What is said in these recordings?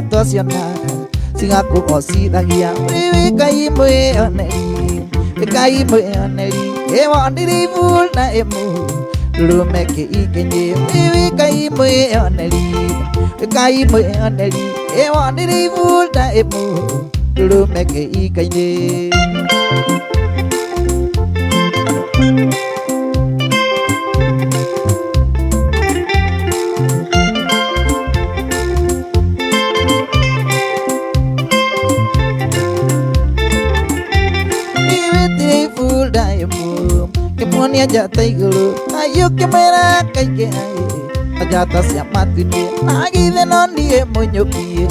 Twaciona cigakũgocithagia wĩwĩkai mwĩoneri wĩkai mwĩoneri ĩwonire ibu na ĩmũ ndũrũme kĩikenye wĩwĩkai mwĩoneri wĩkai mwĩoneri ĩwonire ibu na ĩmũ ndũrũme kĩikenye. Kĩmuonia njata igũrũ ayũkĩmwĩra kaingĩ njata cia matu-inĩ na githĩ no niĩ mũnyũkie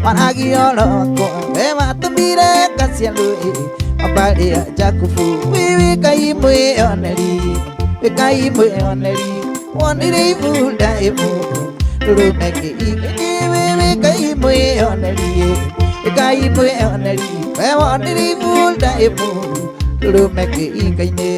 waragia orokwa we watũmire ngaciarwo mbarĩ ya Jakubu wĩwĩkai mwĩoneri wĩkai mwĩoneri wonire ibunda ĩmwe ndũrũme kĩikenye wĩwĩkai mwĩoneri wĩkai mwĩoneri we wonire ibunda ĩmwe ndũrũme kĩikaine.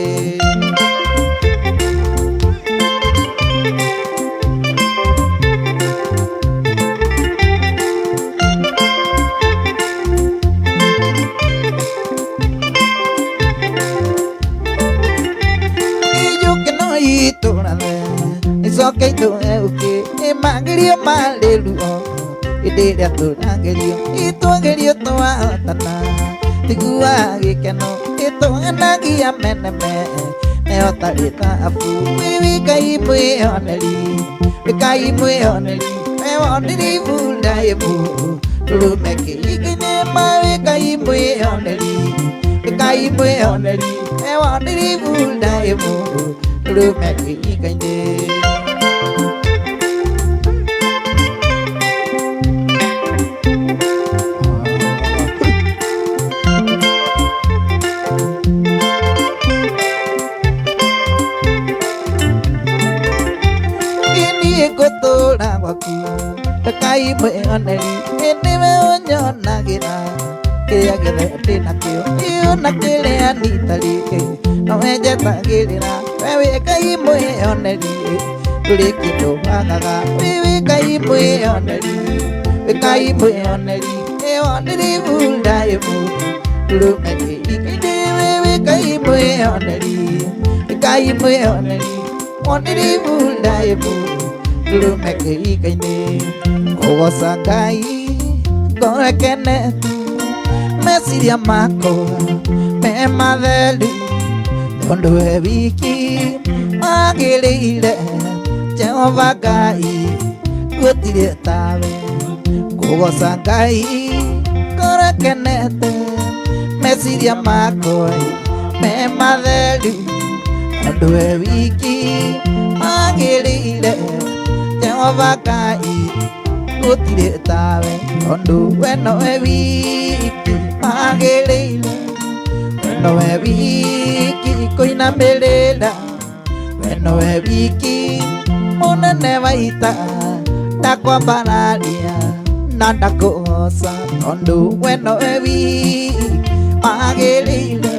Icoke itũe ũkĩ ĩmagerio marĩ ruo hĩndĩ ĩrĩa tũragerio itwagerio twahotana tiguaga gĩkeno ĩtũhenagia meneme mehotarĩ thahabu wĩwĩkai mwĩoneri wĩkai mwĩoneri wewonire ibunda ĩmũ ndũrũme kĩikenye ma wĩkai mwĩoneri wĩkai mwĩoneri wewonire ibunda ĩmũ ndũrũme kĩikenye. Ngũtũra gwaku Ngai mwĩoneri nĩwe ũnyonagĩra kĩrĩa gĩothe ndĩ nakĩo na kĩrĩa nitarĩ nowe njetagĩrĩra we wĩ Ngai mwĩoneri ndũrĩ kĩndũ wagaga wĩ wĩ Ngai mwĩoneri wĩ Ngai mwĩoneri ĩwonire ibunda ĩmwe ndũrũme kĩikenye wĩ wĩ Ngai mwĩoneri wĩ Ngai mwĩoneri wonire ibunda ĩmwe ndũrũme kĩikaine kũgoca Ngai ngoro ĩkenete meciria makwa me matheru tondũ we wiki wagĩrĩire Jehova Ngai gũtirĩ tawe kũgoca Ngai ngoro ĩkenete meciria makwa me matheru tondũ we wiki wagĩrĩire Jehova Ngai gũtirĩ tawe tondũ we nowe wiki wagĩrĩire we nowe wiki kũinamĩrĩra we nowe wiki mũnene wa ita ndakwambararia na ndakũgoca tondũ we nowe wiki wagĩrĩire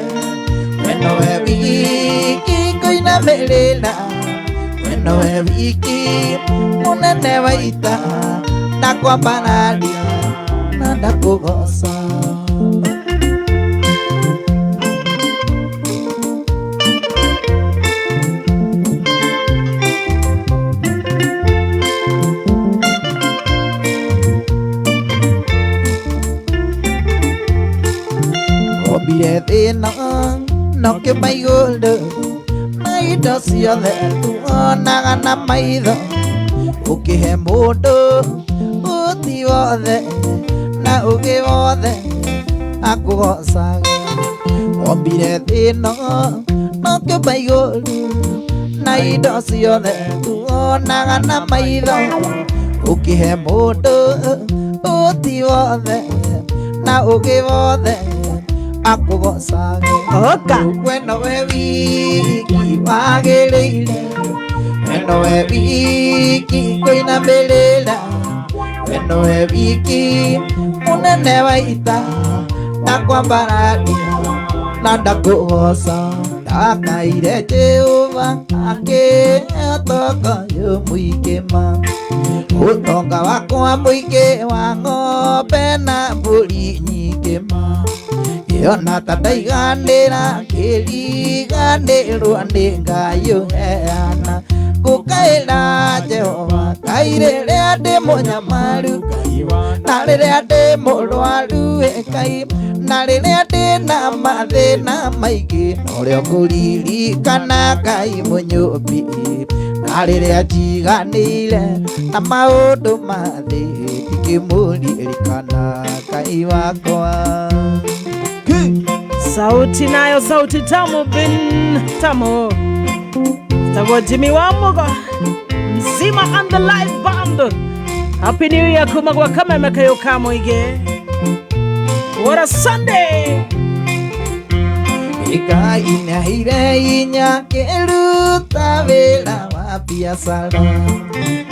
we nowe wiki kũinamĩrĩra we nowe wiki mũnene wa ita ndakwambararia na ndakũgoca. Ombire thĩ ĩno no kĩũmba igũrũ na indo ciothe tuonaga na maitho ũkĩhe mũndũ ũti wothe na ũgĩ wothe akũgocage. Ombire thĩ ĩno no kĩũmba igũrũ na indo ciothe tuonaga na maitho ũkĩhe mũndũ ũti wothe na ũgĩ wothe akũgocage. Oka. We nowe wiki wagĩrĩire we nowe wiki kũinamĩrĩra we nowe wiki mũnene wa ita ndakwambararia na ndakũgoca ndakaire Jehova. Jehova akĩũtonga ũyũ mũingĩ ma ũtonga wakwa mũingĩ wa ng'ombe na mbũri nyingĩ ma ngĩona ta ndaiganĩra ngĩriganĩrwo nĩ Ngai ũheana ngũkaĩra Jehova Ngai rĩrĩa ndĩ mũnyamaru na rĩrĩa ndĩ mũrwaru Ngai na rĩrĩa ndĩ na mathĩna maingĩ ũrĩa ngũririkana Ngai mũnyũmbi na rĩrĩa njiganĩire na maũndũ ma thĩ ndingĩmũririkana Ngai wakwa. Sauti nayo sauti tamu bin tamu. Tagwa Jimmy Wamuga Mzima and the live band. Happy New Year kuma gwa Kameme kayo kamuige. What a Sunday. Ngai nĩaheire inya ngĩruta wĩra wa biacara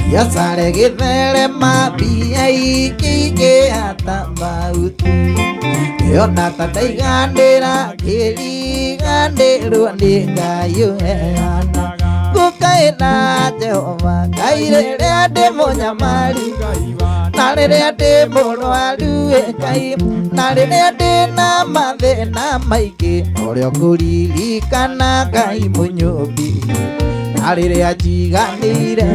biacara ĩgĩtherema mbia ikĩingĩha ta mahuti ngĩona ta ndaiganĩra ngĩriganĩrwo nĩ Ngai ũheana ngũkaĩra Jehova Ngai rĩrĩa ndĩ mũnyamaru na rĩrĩa ndĩ mũrwaru Ngai na rĩrĩa ndĩ na mathĩna maingĩ ũrĩa ngũririkana Ngai mũnyũmbi na rĩrĩa njiganĩire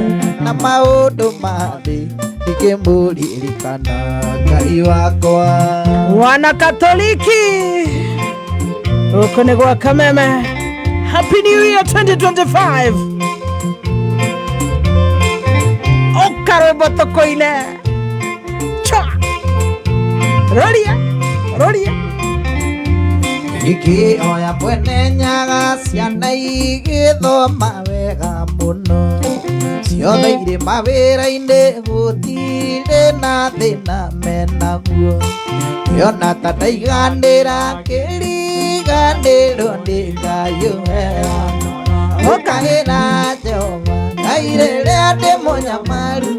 na maũndũ ma thĩ ndingĩmũririkana Ngai wakwa. Wana Katoliki huko ni gwa Kameme. Happy New Year 2025. Okarwimbo tukuine cha roria roria. Ikĩoya mwene nyaga ciana igĩthoma wega mũno ciothe irĩ mawĩra-inĩ gũtirĩ na thĩna menaguo ngĩona ta ndaiganĩra ngĩriganĩrwo nĩ Ngai ũheana ngũkaĩra Jehova Ngai rĩrĩa ndĩ mũnyamaru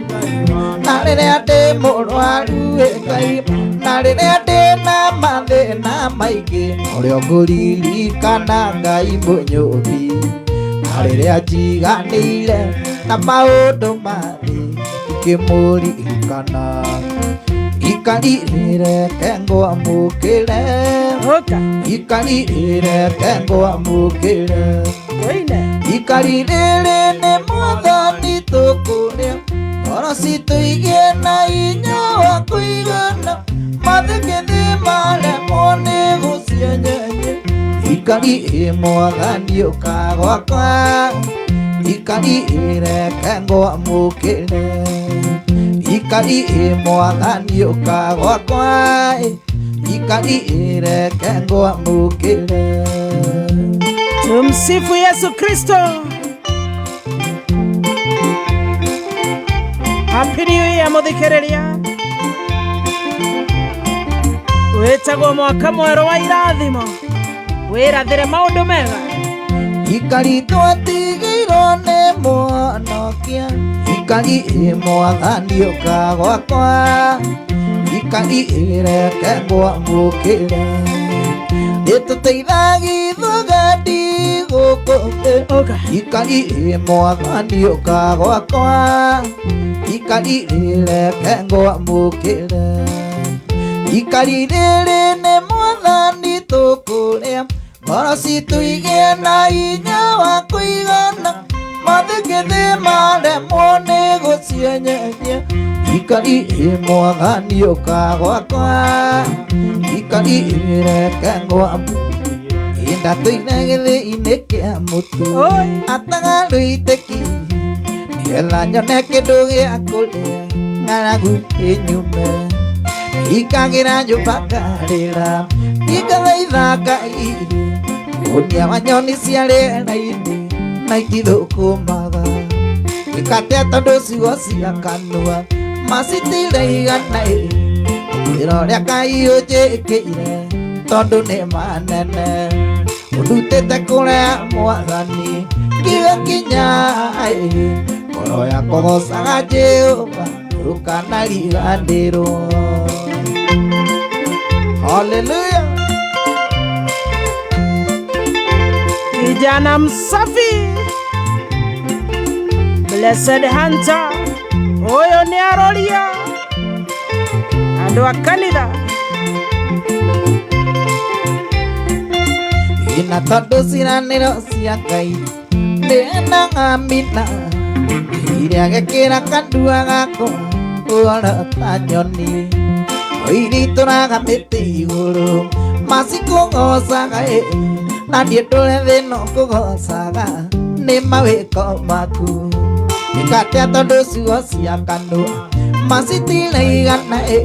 na rĩrĩa ndĩ mũrwaru Ngai na rĩrĩa ndĩ na mathĩna maingĩ ũrĩa ngũririkana Ngai mũnyũmbi na rĩrĩa njiganĩire na maũndũ ma thĩ ndingĩmũririkana ikarĩrĩre ngwamũkĩre Oka ikarĩrĩre ngwamũkĩre koine ikarĩrĩre nĩ Mwathani tũkũrĩa ngoro citũ igĩe na hinya wa kũigana mathĩkĩthĩ maremwo nĩ gũcienyenye ikari Mwathani ũka gwakwa ikarĩrĩre ngwamũkĩre ikari Mwathani ũka gwakwa ikarĩrĩre ngwamũkĩre. Tumsifu Yesu Kristo. Happy New Year muthikiriria. Wĩtagwo mwaka mwerũ wa irathimo wĩrathĩre maũndũ mega. Ikari twatigĩirwo nĩ Mũhonokia ikari Mwathani ũka gwakwa ikari reke ngwamũkĩre nĩtũteithagia ithuĩ gũkũ thĩ Oka ikari Mwathani ũka gwakwa ikari reke ngwamũkĩre ikari rĩrĩ nĩ Mwathani tũkũrĩa ngoro citũ igĩe na hinya wa kũigana mathĩkĩthĩ maremwo nĩ gũcienyenyia ikari Mwathani ũka gwakwa ikari reke ngwamũkĩre ndatũire gĩthĩi-inĩ kĩa mũtu Oi. atagarũitĩki nĩgetha nyone kĩndũ gĩa kũrĩa ng'aragu ĩnyume ikagĩra nyũmba ngarĩra ikathaitha Ngai ũnia wa nyoni cia rĩera-inĩ na itithũkũmaga wĩkate tondũ ciugo cia kanua macitiraigana wĩra ũrĩa Ngai ũnjĩkĩire tondũ nĩ manene ũndutĩte kũrĩa Mwathani ngigakinya ngoro yakwa gocaga Jehova ndũkanariganĩrwo. Hallelujah. Kijana msafi Blessed Hunter ũyũ nĩ aroria andũ a kanitha. Ina tondũ ciranĩro cia Ngai nĩ na amina iria gekĩra kandua gakwa ũhoro ta nyoni oiritũraga mĩtĩ igũrũ macikũgocaga ĩ na niĩ ndũre thĩna kũgocaga nĩ mawĩko maku ĩkatia tondũ ciugo cia kanua macitiraigana ĩ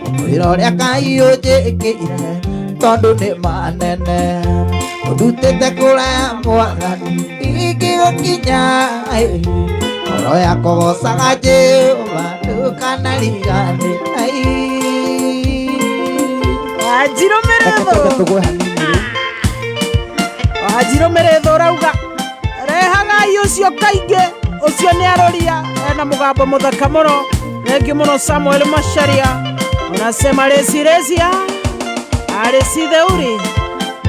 ũkwĩra ũrĩa Ngai ũnjĩkĩire tondũ nĩ manene ũndutĩte kũraya mwathani ingĩgũkinya ĩ ngoro yakwa gocaga Jehova ndũkanarigane ai. Wanjirũ Reke Mĩrĩthũ. twambe tũgwe hanini rĩu. Wanjirũ Mĩrĩthũ ũrauga rehagai ũcio kaingĩ ũcio nĩ aroria ena mũgambo mũthaka mũno. Thengiũ mũno Samuel Macharia unasema recirecia arĩcitheuri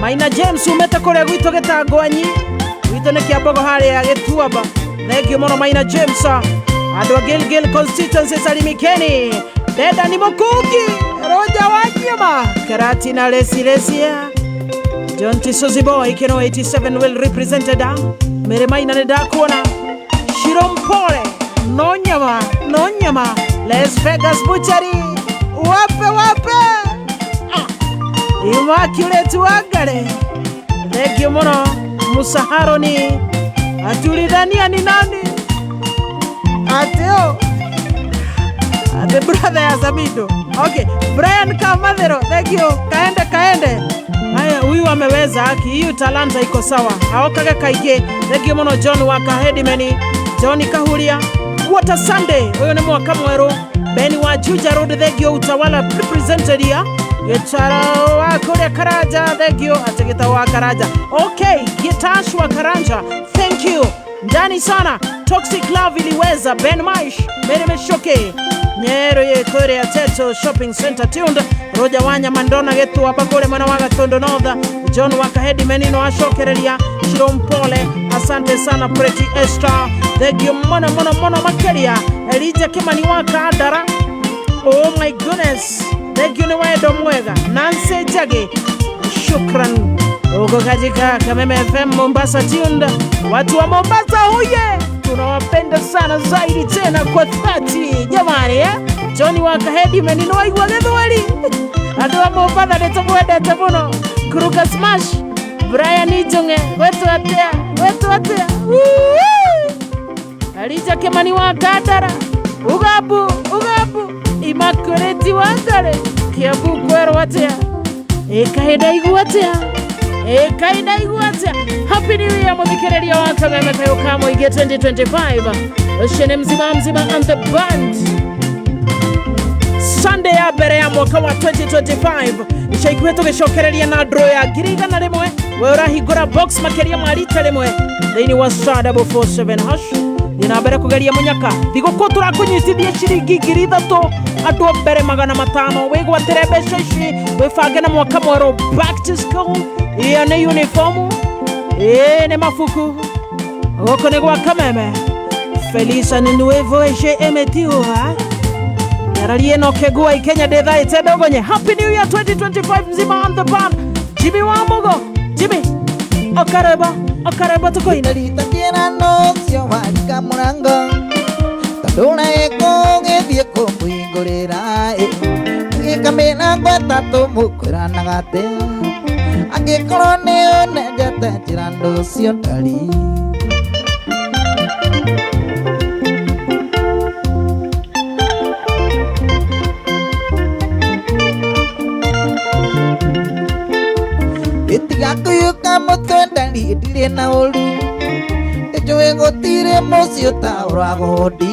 Maina James umĩte kũrĩa gwitũ gĩtangwanyi gwitũ nĩ kĩambogo harĩa gĩtuamba. Thengiũ mũno Maina James. Andũ a Gilgil constituency salimikeni. Deda ni Mũkungi Roja wa Nyama Karatina recirecia John Tisozi Boy Keno 87 well represented. Mere Maina nĩ ndakuona Shirompole no nyama no nyama Las Vegas Butchery wape wape. Immaculate Wangare thengiũ mũno. Musa Haroni atulithania ni nani atĩo the brother ya Samido. Okay, Brian Kamathero, thank you. Kaende kaende. Haya, huyu ameweza haki, hiyo talanta iko sawa. Aokage kaingĩ. Thank you mũno John wa Kahedimeni, John Kahuria. What a Sunday. Huyu nĩ mwaka mwerũ. Ben wa Juja Road, thank you. Utawala represented here. Gĩtaro wa kũrĩa Karanja, thank you. Ate gĩtaro wa Karanja. Okay, Gitash wa Karanja, thank you. Ndani sana. Toxic Love iliweza. Ben Maish, Mary Meshoke. Nyero ye kũrĩa Teto Shopping Center tuned. Roja Wanya Mandona Gĩtuamba kũrĩa mwena wa Gatũndũ North. John wa Kahedi Menino acokereria Shirompole, asante sana Pretty Esther, thank you mũno mũno mũno makĩria. Elijah Kimani wa Kandara, oh my goodness, thank you nĩ wendo mwega. Nancy Njagi, shukran. Uko katika Kameme FM Mombasa tuned. Watu wa Mombasa huye, tunawapenda sana zaidi tena kwa dhati jamani eh? Johnny wa Kahedi menino waigua gĩthweri andũ a Mombasa nĩ tũmwendete mũno. Kuruka Smash Brian Ijung'e gwetwo atĩa gwetwo atĩa. Woo! Alija Kimani wa Kandara ugabu ugabu Immaculate Wangare Kiambu kwerwo atĩa ĩkahinda igua atĩa ĩkahinda igua atĩa. Happy New Year mũthikĩrĩria wa Kameme kayũ ka mũingĩ 2025. Ũcio nĩ mzima mzima and the band. Sunday ya mbere ya mwaka wa 2025 ica ikuhĩ tũgĩcokereria na draw ya 100,000. We ũrahingũra box makĩria ma rita rĩmwe thĩinĩ wa star 447 hash. Thiĩ na mbere kũgeria mũnyaka thigũkũ tũrakũnyitithia ciringi 3,000 andũ a mbere 500 wĩgwatĩre mbeca ici wĩbange na mwaka mwerũ back to school. Iyo nĩ uniform ĩĩ nĩ mabuku gũkũ nĩ gwa Kameme. Feliz Año Nuevo HMTU. Yararie no kegua Ikenya ndetha ite ndogonye. Happy New Year 2025 mzima on the band. Jimmy wa Mugo. Jimmy. Okareba, okareba tukoina. Rita njĩra no ũcio warika mũrango tondũ ũraĩkwo ũgĩthiĩ kũmũhingũrĩra ĩ gĩka mĩrango ĩtatũ mũkwĩranaga atĩa angĩkorwo nĩ ũnenjete njĩra ndũcio ndari. Ĩtiga kũiyũka mũtwe ndari ndirĩ na ũru njũĩ gũtirĩ mũciĩ ũtaũragwo ndi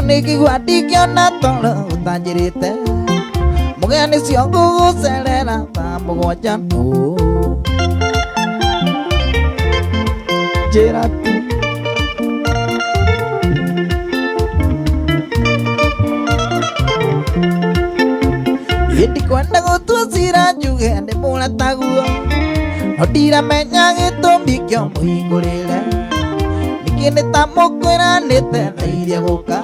nĩngĩigua ndingĩona toro ũtanjĩrĩte mũgeni cio ngũgũcerera thaa mũgwanja nũ njĩra tu. Ndikwenda gũtua cira njuge nĩ mũrataguo No ndiramenya gĩtũmi kĩa mũhingũrĩre. Nĩkĩ nĩ ta mũkwĩranĩte thairia gũka.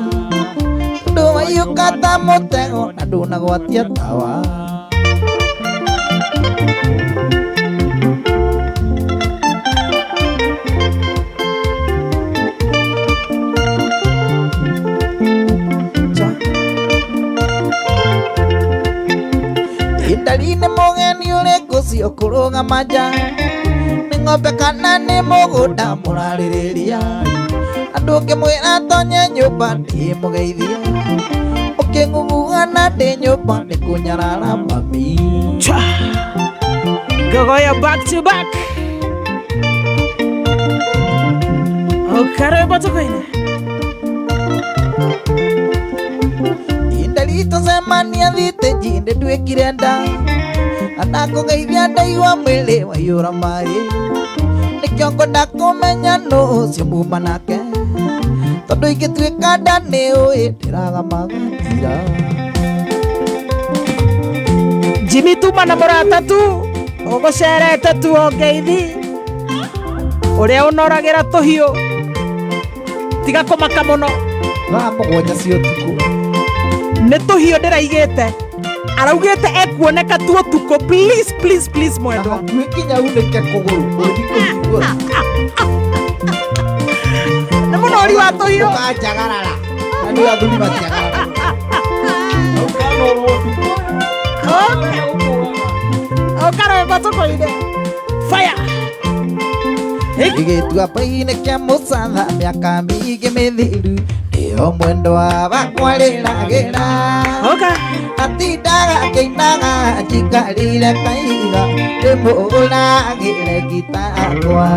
Tondũ waiyũka ta mũtego na ndũnagwatia tawa. Ndari nĩ mũgeni ũrĩkũ ũcio kũrũgama nja. Nĩ ng'ombe kana nĩ mũgũnda mũrarĩrĩria. Andũ ũngĩmwĩra atonye nyũmba ndĩmũgeithia. Ũkĩng'ung'uana ndĩ nyũmba nĩ kũnyarara mami. Cha. Gogoya back to back. Ukarwimbo tukwine. Ndari tũcemania thitĩnji nĩ nduĩkire nda. Na ndakũgeithia ndaigua mwĩrĩ waiyũra maĩ. Nĩkĩo ngwenda kũmenya nũ ũcio muma nake. Tondũ ingĩtuĩka nda nĩ ũĩ ndĩraga magatira. Jimmy tuma na mũrata tu ũgũcerete tu o ngeithi. Ũrĩa ũnoragĩra tũhiũ. Tiga kũmaka mũno. Thaa mũgwanja cia ũtukũ. Nĩ tũhiũ ndĩraigĩte. Araugĩte ekuoneka tu ũtukũ. Please, please, please mwendwa. Na hakuhĩ kinya unĩke kũgũrũ ũthiĩ kũhingũra. Nĩ mũnori wa tũhiũ. Ũkanjagarara. Na nĩ athuri matiagarara. Ũkarwĩmbo tũkũine. Fire. Gĩtuamba-inĩ kĩa mũcatha mĩaka mĩingĩ mĩthiru. Nĩo mwendwa wakwa rĩragĩra. Oka. Atindaga akĩinaga njikarĩire kaiga ndĩmũhũragĩre ngita yakwa.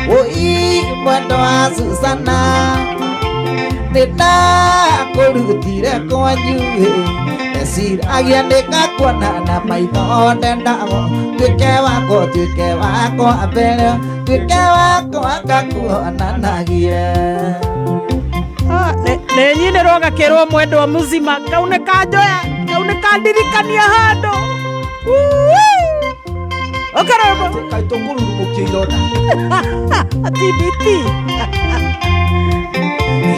Wũi mwendwa wa Susana nĩ ndakũrutire kwanyu ĩ. Ndeciragia nĩngakuona na maitho ndendago tuĩke wakwa tuĩke wakwa mbere tuĩke wakwa ngakuonanagie. Nĩ nyinĩrwo ngakĩrwo mwendwa mũzima kau nĩ kanjoya kau nĩ kandirikania handũ. Ũkarwĩmbo. Kaĩ tũkũrurumũkia ironda. TBT.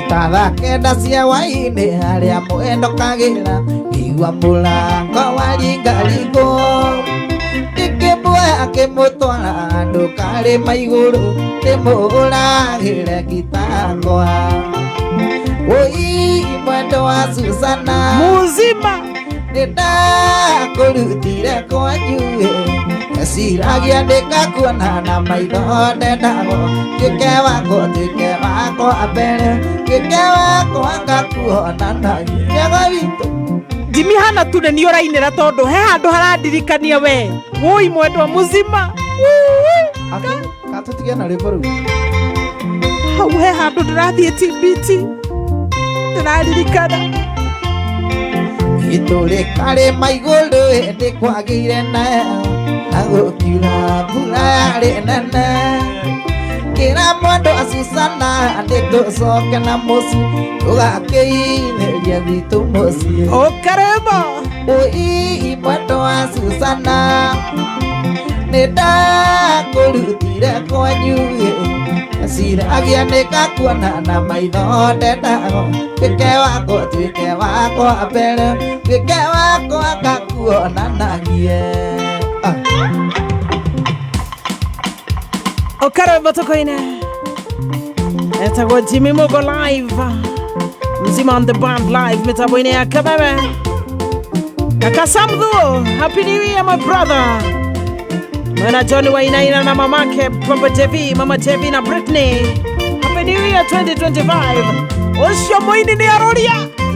Thaa kenda cia hwaĩ-inĩ harĩa mwendo kagĩra ngĩigua mũrango waringaringwo. Ndĩkĩmuoya akĩmũtwara handũ karĩma igũrũ ndĩmũhũragĩre ngita yakwa. Wũi mwendo wa Susana Muzima nĩ ndakũrutire kwanyu ĩ. Ndeciragia nĩngakuona na maitho ndendago tuĩke wakwa tuĩke wakwa mbere tuĩke wakwa ngakuonanagia. Kĩaga witũ. Jimmy hana tu nĩ niĩ ũrainĩra tondũ he handũ harandirikania we. Wũi mwendwa mũzima. Katũtige na rwĩmbo rũu. Hau he handũ ndĩrathiĩ TBT. Ndĩraririkana. Itũrĩ karĩma igũrũ ĩndĩ kwagĩire nayo na gũkiura mbura yarĩ nene. Kĩra mwendwa Susana nĩtũcoke na mũciĩ tũgakĩithĩrie gwitũ mũciĩ. Ũkarĩmbo. Ũi mwendwa Susana nĩ ndakũrutire kwanyu ĩ. Ndeciragia nĩngakuona na maitho ndendago tuĩke wakwa tuĩke wakwa mbere tuĩke wakwa ngakuonanagie. Ũkarwĩmbo tũkũine. Etagwo Jimmy Mugo live. Mzima on the band live mitambo-inĩ ya Kameme. Kaka Samdhuo, happy new year my brother. Mwana John Wainaina na mamake Papa Jevi, Mama Jevi na Britney. Happy New Year 2025. Ũcio mũini nĩ aroria,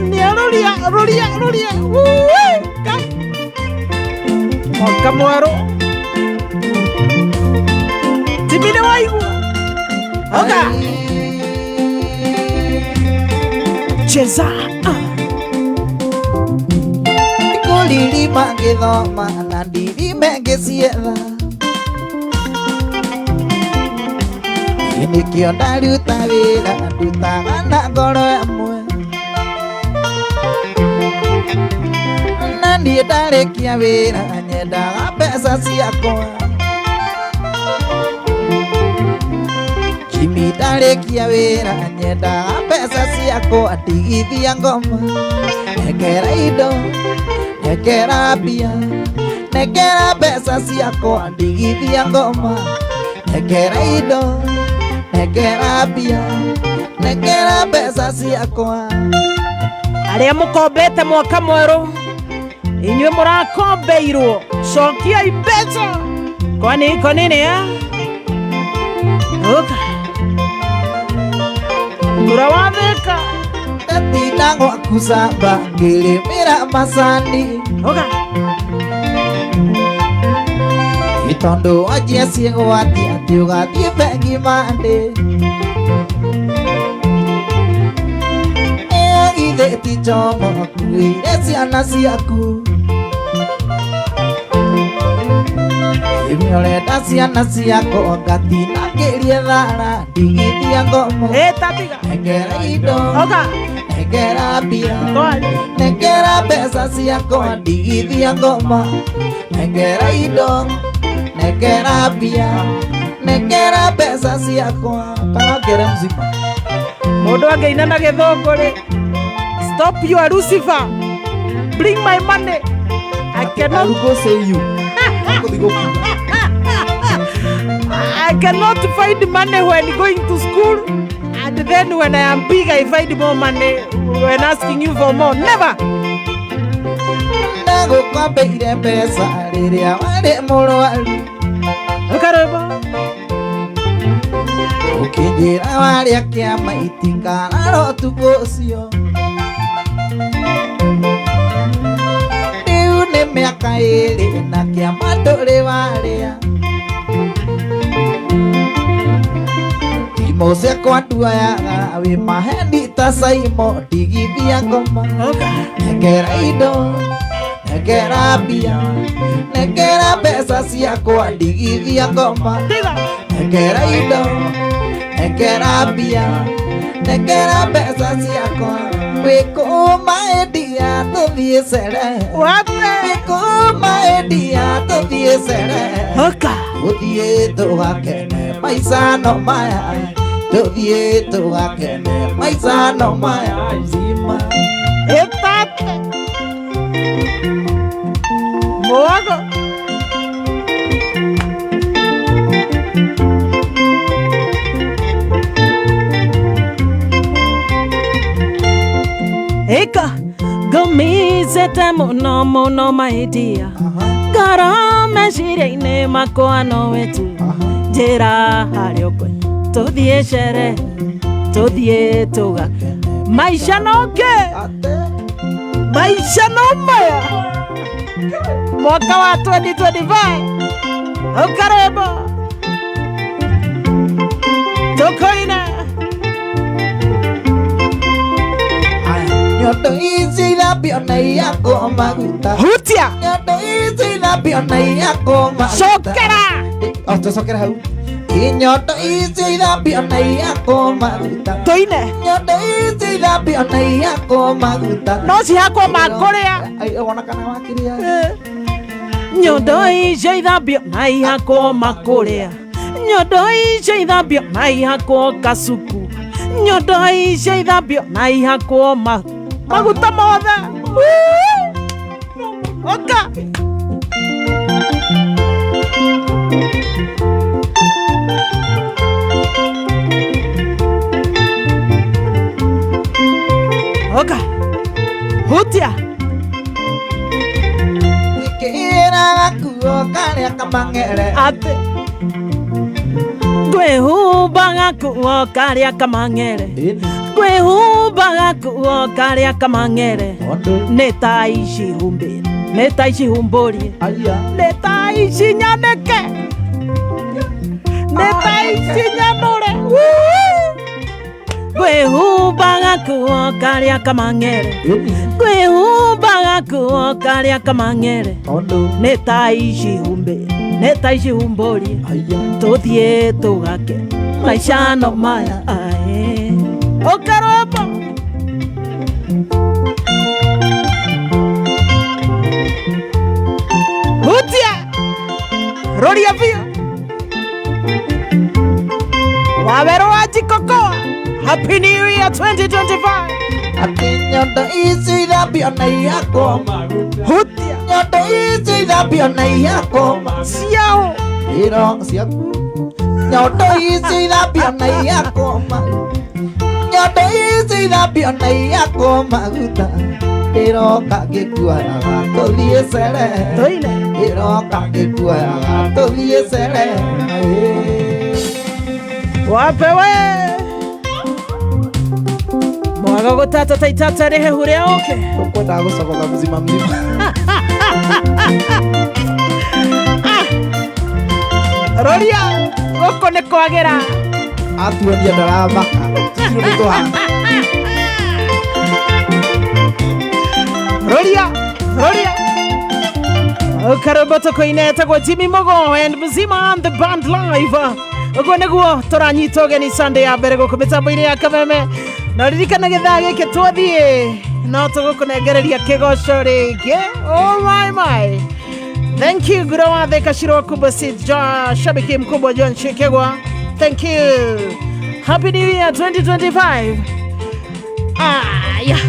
nĩ aroria, roria, roria. Mwaka mwerũ. Jimmy nĩ waigua. Oka. Cheza. Kũririma ngĩthoma na ndirime ngĩcietha. Nĩkĩo ndaruta wĩra ndutaga na ngoro ĩmwe. Na niĩ ndarĩkia wĩra nyendaga mbeca ciakwa. Jimmy ndarĩkia wĩra nyendaga mbeca ciakwa ndigithia ngoma nengera indo nengera mbia nengera mbeca ciakwa ndigithia ngoma nengera indo nengera mbia nengera mbeca ciakwa. Arĩa mũkombete mwaka mwerũ, inyuĩ mũrakombeirwo, cokiai mbeca. Kwani iko nini eh? Ũka ngũra wathĩka. Ndatinda gwaku camba ngĩrĩmĩra macani. Ũka. Tondũ wanjia ciĩgwati atĩ ũgathiĩ bengi mandĩ. Githĩ ti njomo ũkuĩire ciana ciaku. Ĩmwe ũrenda ciana ciakwa ngatinangĩrie thara ndigithia ngoma. Ĩta tiga. Nengera indo. Ũka. Nengera mbia. Twari. Nengera mbeca ciakwa ndigithia ngoma. Nengera indo. Nengera mbia. Nengera mbeca ciakwa. Kana ngere mzima. Mũndũ angĩina na gĩthũngũ rĩ, stop your Lucifer, bring my money. I cannot Go say you. I cannot find money when going to school, and then when I am big I find more money when asking you for more. Never. Ndagũkombeire mbeca rĩrĩa warĩ mũrwaru. Ũkarĩba. Ũkĩnjĩra warĩa kĩama itikarara ũtukũ ũcio. Rĩu nĩ mĩaka ĩrĩ na kĩama ndũrĩ warĩa. Thimũ ciakwa nduoyaga wĩ maheni ta Saimo ndigithia ngoma. Nengera indo, nengera mbia, nengera mbeca ciakwa ndigithia ngoma. Tiga. Nengera indo, nengera mbia, nengera mbeca ciakwa. Wĩkũma endia tũthiĩ cere. Wate. Wĩkũma endia tũthiĩ cere. Ũka. Tũthiĩ tũgakene maica no maya. Tũthiĩ tũgakene maica no maya mzima. Ĩtate. Mwago. Ĩka ngũmicĩte mũno mũno my dear. Ngoro meciria-inĩ makwa nowe tu. Njĩra harĩa ũkwe tũthiĩ cere, tũthiĩ tũgakene maica no kĩ, maica no maya. Mwaka wa 2025 ũkarĩmbo tũkũina. Nyondo ici ithambio na iyakwo maguta. Hutia. Nyondo ici ithambio na iyakwo maguta. Cokera. O tũcokere hau. Nyondo ici ithambio na iyakwo maguta. Tũine. Nyondo ici ithambio na iyakwo maguta. No cihakwo makũrĩa. Ai wona kana wakĩrĩa. Nyondo icio ithambio na ihakwo makũrĩa. Nyondo icio ithambio na ihakwo kasuku. Nyondo icio ithambio na ihakwo maguta mothe. Ũka. Ũka. Hutia. Wĩkĩra gakuo karĩa kamang'ere. Atĩ. Ngwĩhumba gakuo karĩa kamang'ere. Ngwĩhumba gakuo karĩa kamang'ere. Nĩ ta ici humbĩre, nĩ ta ici humbũrie, nĩ ta ici nyanĩke, nĩ ta ici nyanũre. Ngwĩhumba gakuo karĩa kamang'ere. Ngwĩhumba gakuo karĩa kamang'ere. Nĩ ta ici humbĩre, nĩ ta ici humbũrie, tũthiĩ tũgake maica no maya. Ae. Ũkarwĩmbo. Hutia. Rũria biũ. Wawerwo. Happy New Year 2025. Atĩ nyondo icio ithambio na ihakwo Hutia nyondo icio ithambio na ihakwo ciao. Iro ciaku nyondo icio ithambio na ihakwo nyondo icio ithambio na ihakwo maguta ĩroka ngĩkuoyaga tũthiĩ cere Toine. Ĩroka ngĩkuoyaga tũthiĩ cere. Wapewe. Mwaga gũtata ta itata rĩhehu rĩa ũkĩ. Tũkwendaga gũcomoka mzima mzima. Roria gũkũ nĩ kwagĩra. Atuonia ndaramaka tũtirĩ ũndũ tũhana. Roria roria karwĩmbo tũkũine etagwo Jimmy Mugo and Mzima and the band live. Ũguo nĩguo tũranyita ũgeni Sunday ya mbere gũkũ mĩtambo-inĩ ya Kameme na ririkana gĩthaa gĩkĩ twathiĩ no tũgũkũnengereria kĩgoco rĩngĩ. Oh my my. Thank you Gura wa Thika Shiro Kubwa si shabiki mkubwa John Shikegwa. Thank you. Happy New Year 2025. Ah, yeah.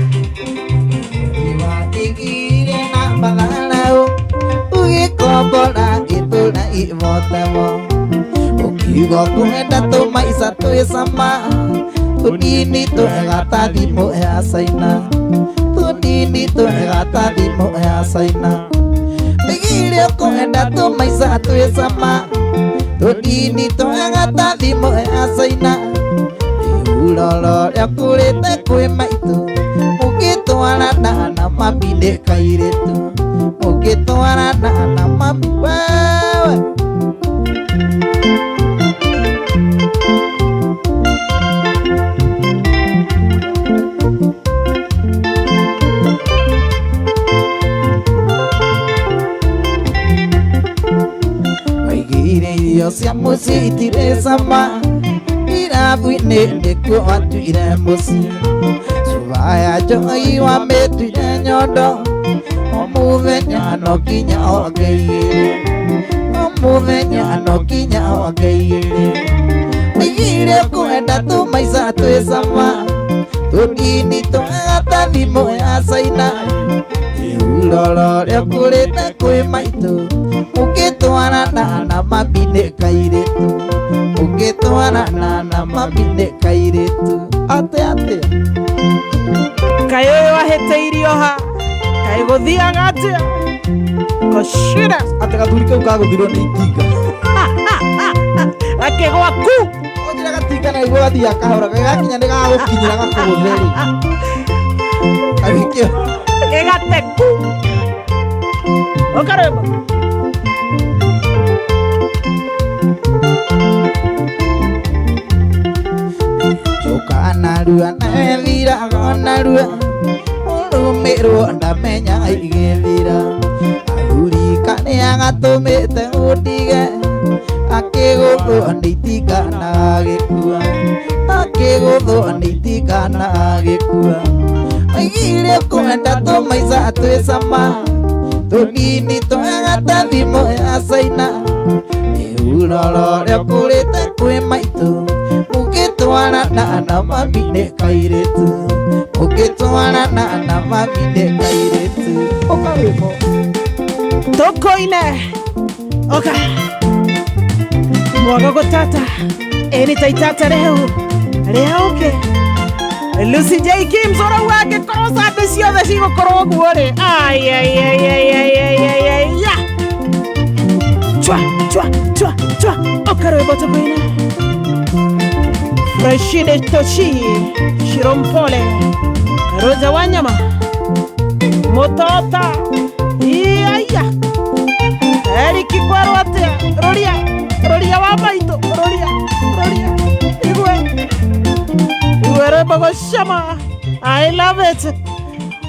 Iwatigire na matharau ũgĩkombora gĩtũra imotemo ũkiuga kwenda tũmaica twĩ cama tũnini twega ta thimũ ya caina tũnini twega ta thimũ ya caina ndigire ũkwenda tũmaica twĩ cama tũnini twega ta thimũ ya caina rĩu rũrĩa kũrĩte kwĩ maitũ ũgĩtwarana na mami nĩ kairĩtu ũgĩtwarana na mami wewe. Waigĩire irio cia mũciĩ itirĩ cama irabu-inĩ nĩkuo watuire mũciĩ cuba ya njohi wamĩtuire nyondo o mũthenya no nginya ongeire o mũthenya no nginya ongeire ndigire kwenda tũmaica twĩ cama tũnini twega ta thimũ ya caina rĩu rũrĩa kũrĩte kwĩ maitũ ũgĩtwarana na mami nĩ kairĩtu ũgĩtwarana na mami nĩ kairĩtu atĩ atĩa. Kaĩ ũyũ ahĩtĩirio ha kaĩ gũthiaga atĩa kũcira atĩ gathuri kau kagũthirwo nĩ itinga gakĩgwa ku onjĩra gatinga na nĩguo gathiaga kahora gakinya nĩ gagũkinyĩra gakũgũthe rĩ agĩkĩo gĩgate ku ũkarwĩmbo. Njoka narua na ĩthiraga narua ũrũmĩrwo ndamenya igĩthira athuri karĩa gatũmĩte ũndige akĩgũthwo nĩ itinga na agĩkua akĩgũthwo nĩ itinga na agĩkua oigire kwenda tũmaica twĩ cama tũnini twega ta thimũ ya caina rĩu rũrĩa kũrĩte kwĩ maitũ ũgĩtwarana na mami nĩ kairĩtu ũgĩtwarana na mami nĩ kairĩtu ũkarwĩmbo tũkũine oka mwaga gũtata ĩni ta itata rĩu rĩa ũkĩ Lucy J Kims ũrauga angĩkorwo Sunday ciothe cigũkorwo ũguo rĩ aiaiaiaiaiaiya chwa chwa chwa chwa ũkarwĩmbo tũkũine Freshide Toshi Shirompole Roja Wanyama Mutota Iaya Eric Kwarwo atĩa Roria Roria wa maitũ Roria Roria Igwe Igwe rwĩmbo gũcama I love it.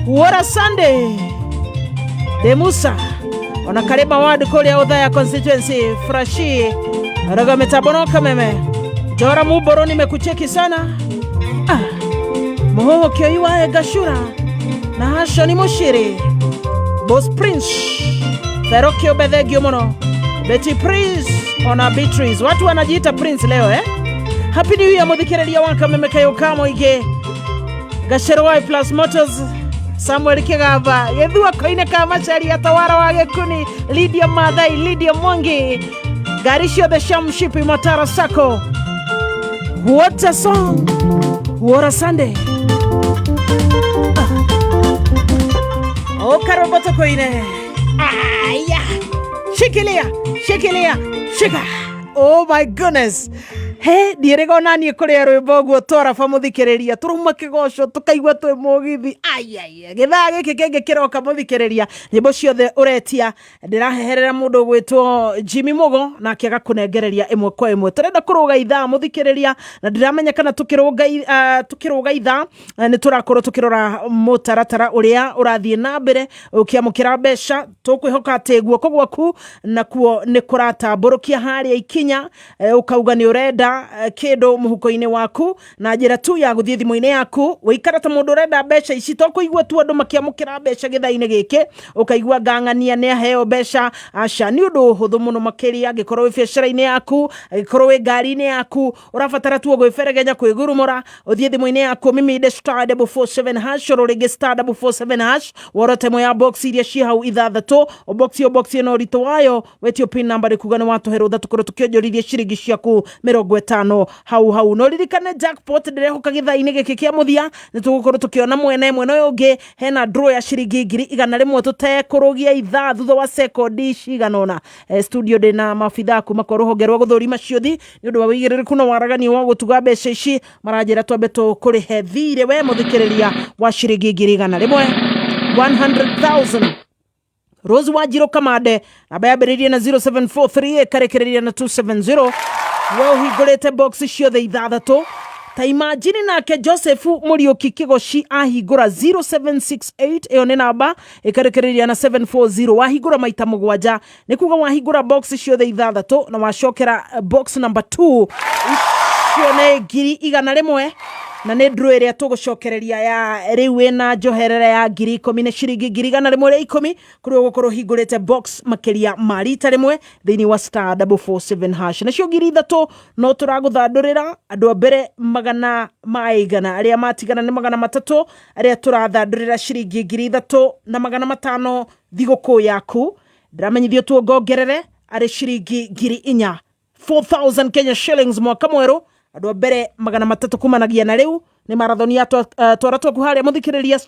What a Sunday. De Musa ona Karima ward kũrĩa Othaya constituency Frashi Roga mĩtambo Kameme Jora Muboro nimekucheki sana. Ah, Muhoho Kioi wa Gashura na Hashoni Mushiri Boss Prince Therokio Bethegio muno Betty Prince ona Beatrice watu wanajiita Prince leo eh? Happy New Year muthikiriria wa Kameme Kayo ka Mũingĩ. Gacero wa Plus Motors, Samuel Kigamba, Gĩthua Koine ka Macharia, Tawara wa Gĩkuni, Lydia Mathai, Lydia Mwangi, ngari ciothe cia Mshipi Matara Sacco. What a song, what a Sunday. Okaroboto koine. Aya, shikilia, shikilia, shika. Oh my goodness. He ndiĩrĩga ona niĩ kũrĩa rwĩmbo ũguo twaraba mũthikĩrĩria tũrauma kĩgoco tũkaigua twĩ mũgithi. Aiaia, gĩthaa gĩkĩ kĩngĩ kĩroka mũthikĩrĩria, nyĩmbo ciothe ũretia ndĩraheherera mũndũ ũgwĩtwo Jimmy Mugo nake agakũnengereria ĩmwe kwa ĩmwe. Tũrenda kũrũga ithaa mũthikĩrĩria, na ndiramenya kana tũkĩrũga ithaa nĩ tũrakorwo tũkĩrora mũtaratara ũrĩa ũrathiĩ na mbere ũkĩamũkĩra mbeca. Tũkwĩhoka atĩ guoko gwaku nakuo nĩ kũratambũrũkia harĩa ikinya, ũkauga nĩ ũrenda kĩndũ mũhuko-inĩ waku na njĩra tu ya gũthiĩ thimũ-inĩ yaku wĩikara ta mũndũ ũrenda mbeca ici. To kũigua tu andũ makĩamũkĩra mbeca gĩthaa-inĩ gĩkĩ ũkaigua ngang'ania nĩ aheo mbeca. Aca, nĩ ũndũ ũhũthũ mũno makĩria. Angĩkorwo wĩ biacara-inĩ yaku, angĩkorwo wĩ ngari-inĩ yaku, ũrabatara tu gwĩberegenya kwĩgurumũra ũthiĩ thimũ-inĩ yaku miminde *447# oro rĩngĩ *447# worote ĩmwe ya box iria ciĩ hau ithathatũ, o box o box ĩno ũritũ wayo wetio pin number nĩ kuga nĩ watũhe rũtha tũkorwo tũkĩonjorithia ciringi ciaku 50 hau hau. No ririkane jackpot ndĩrehoka gĩthaa-inĩ gĩkĩ kĩa mũthia nĩ tũgũkorwo tũkĩona mwene mwena ũyũ ũngĩ hena draw ya ciringi 100,000 tũtekũrũgia ithaa thutha wa sekondi cigana ũna. Studio ndĩna maabithaa kuma kwa rũhonge rwa gũthũrima ciũthi nĩ ũndũ wa wĩigĩrĩrĩku na waragania wa gũtuga mbeca ici. Maranjĩra twambe tũkũrĩhe thirĩ we mũthikĩrĩria wa ciringi 100,000, 100,000. Rose Wanjiru Kamande, namba yambĩrĩirie na 0743 ĩkarĩkĩrĩria na 270, we ũhingũrĩte box ciothe ithathatũ. Ta imagine nake Joseph Mũriũki Kĩgoci ahingũra 0768, ĩyo nĩ namba ĩkarĩkĩrĩria na 740, wahingũra maita mũgwanja, nĩ kuga wahingũra box ciothe ithathatũ na wacokera box number 2, icio nĩ 100,000 na nĩ draw ĩrĩa tũgũcokereria ya rĩu ĩna njoherera ya 10,000 na ciringi 110,000 kũrĩa ũgũkorwo ũhingũrĩte box makĩria ma rita rĩmwe thĩinĩ wa *447#. Nacio 3,000 no tũragũthandũrĩra andũ a mbere magana maigana, arĩa matigana nĩ 300, arĩa tũrathandũrĩra ciringi 3,500 thigũkũ yaku. Ndĩramenyithio tuongongerere arĩ ciringi 4,000, 4000 Kenya shillings. Mwaka mwerũ andũ a mbere 300 kumanagia na rĩu nĩ marathoni ya twara twaku harĩa mũthikĩrĩria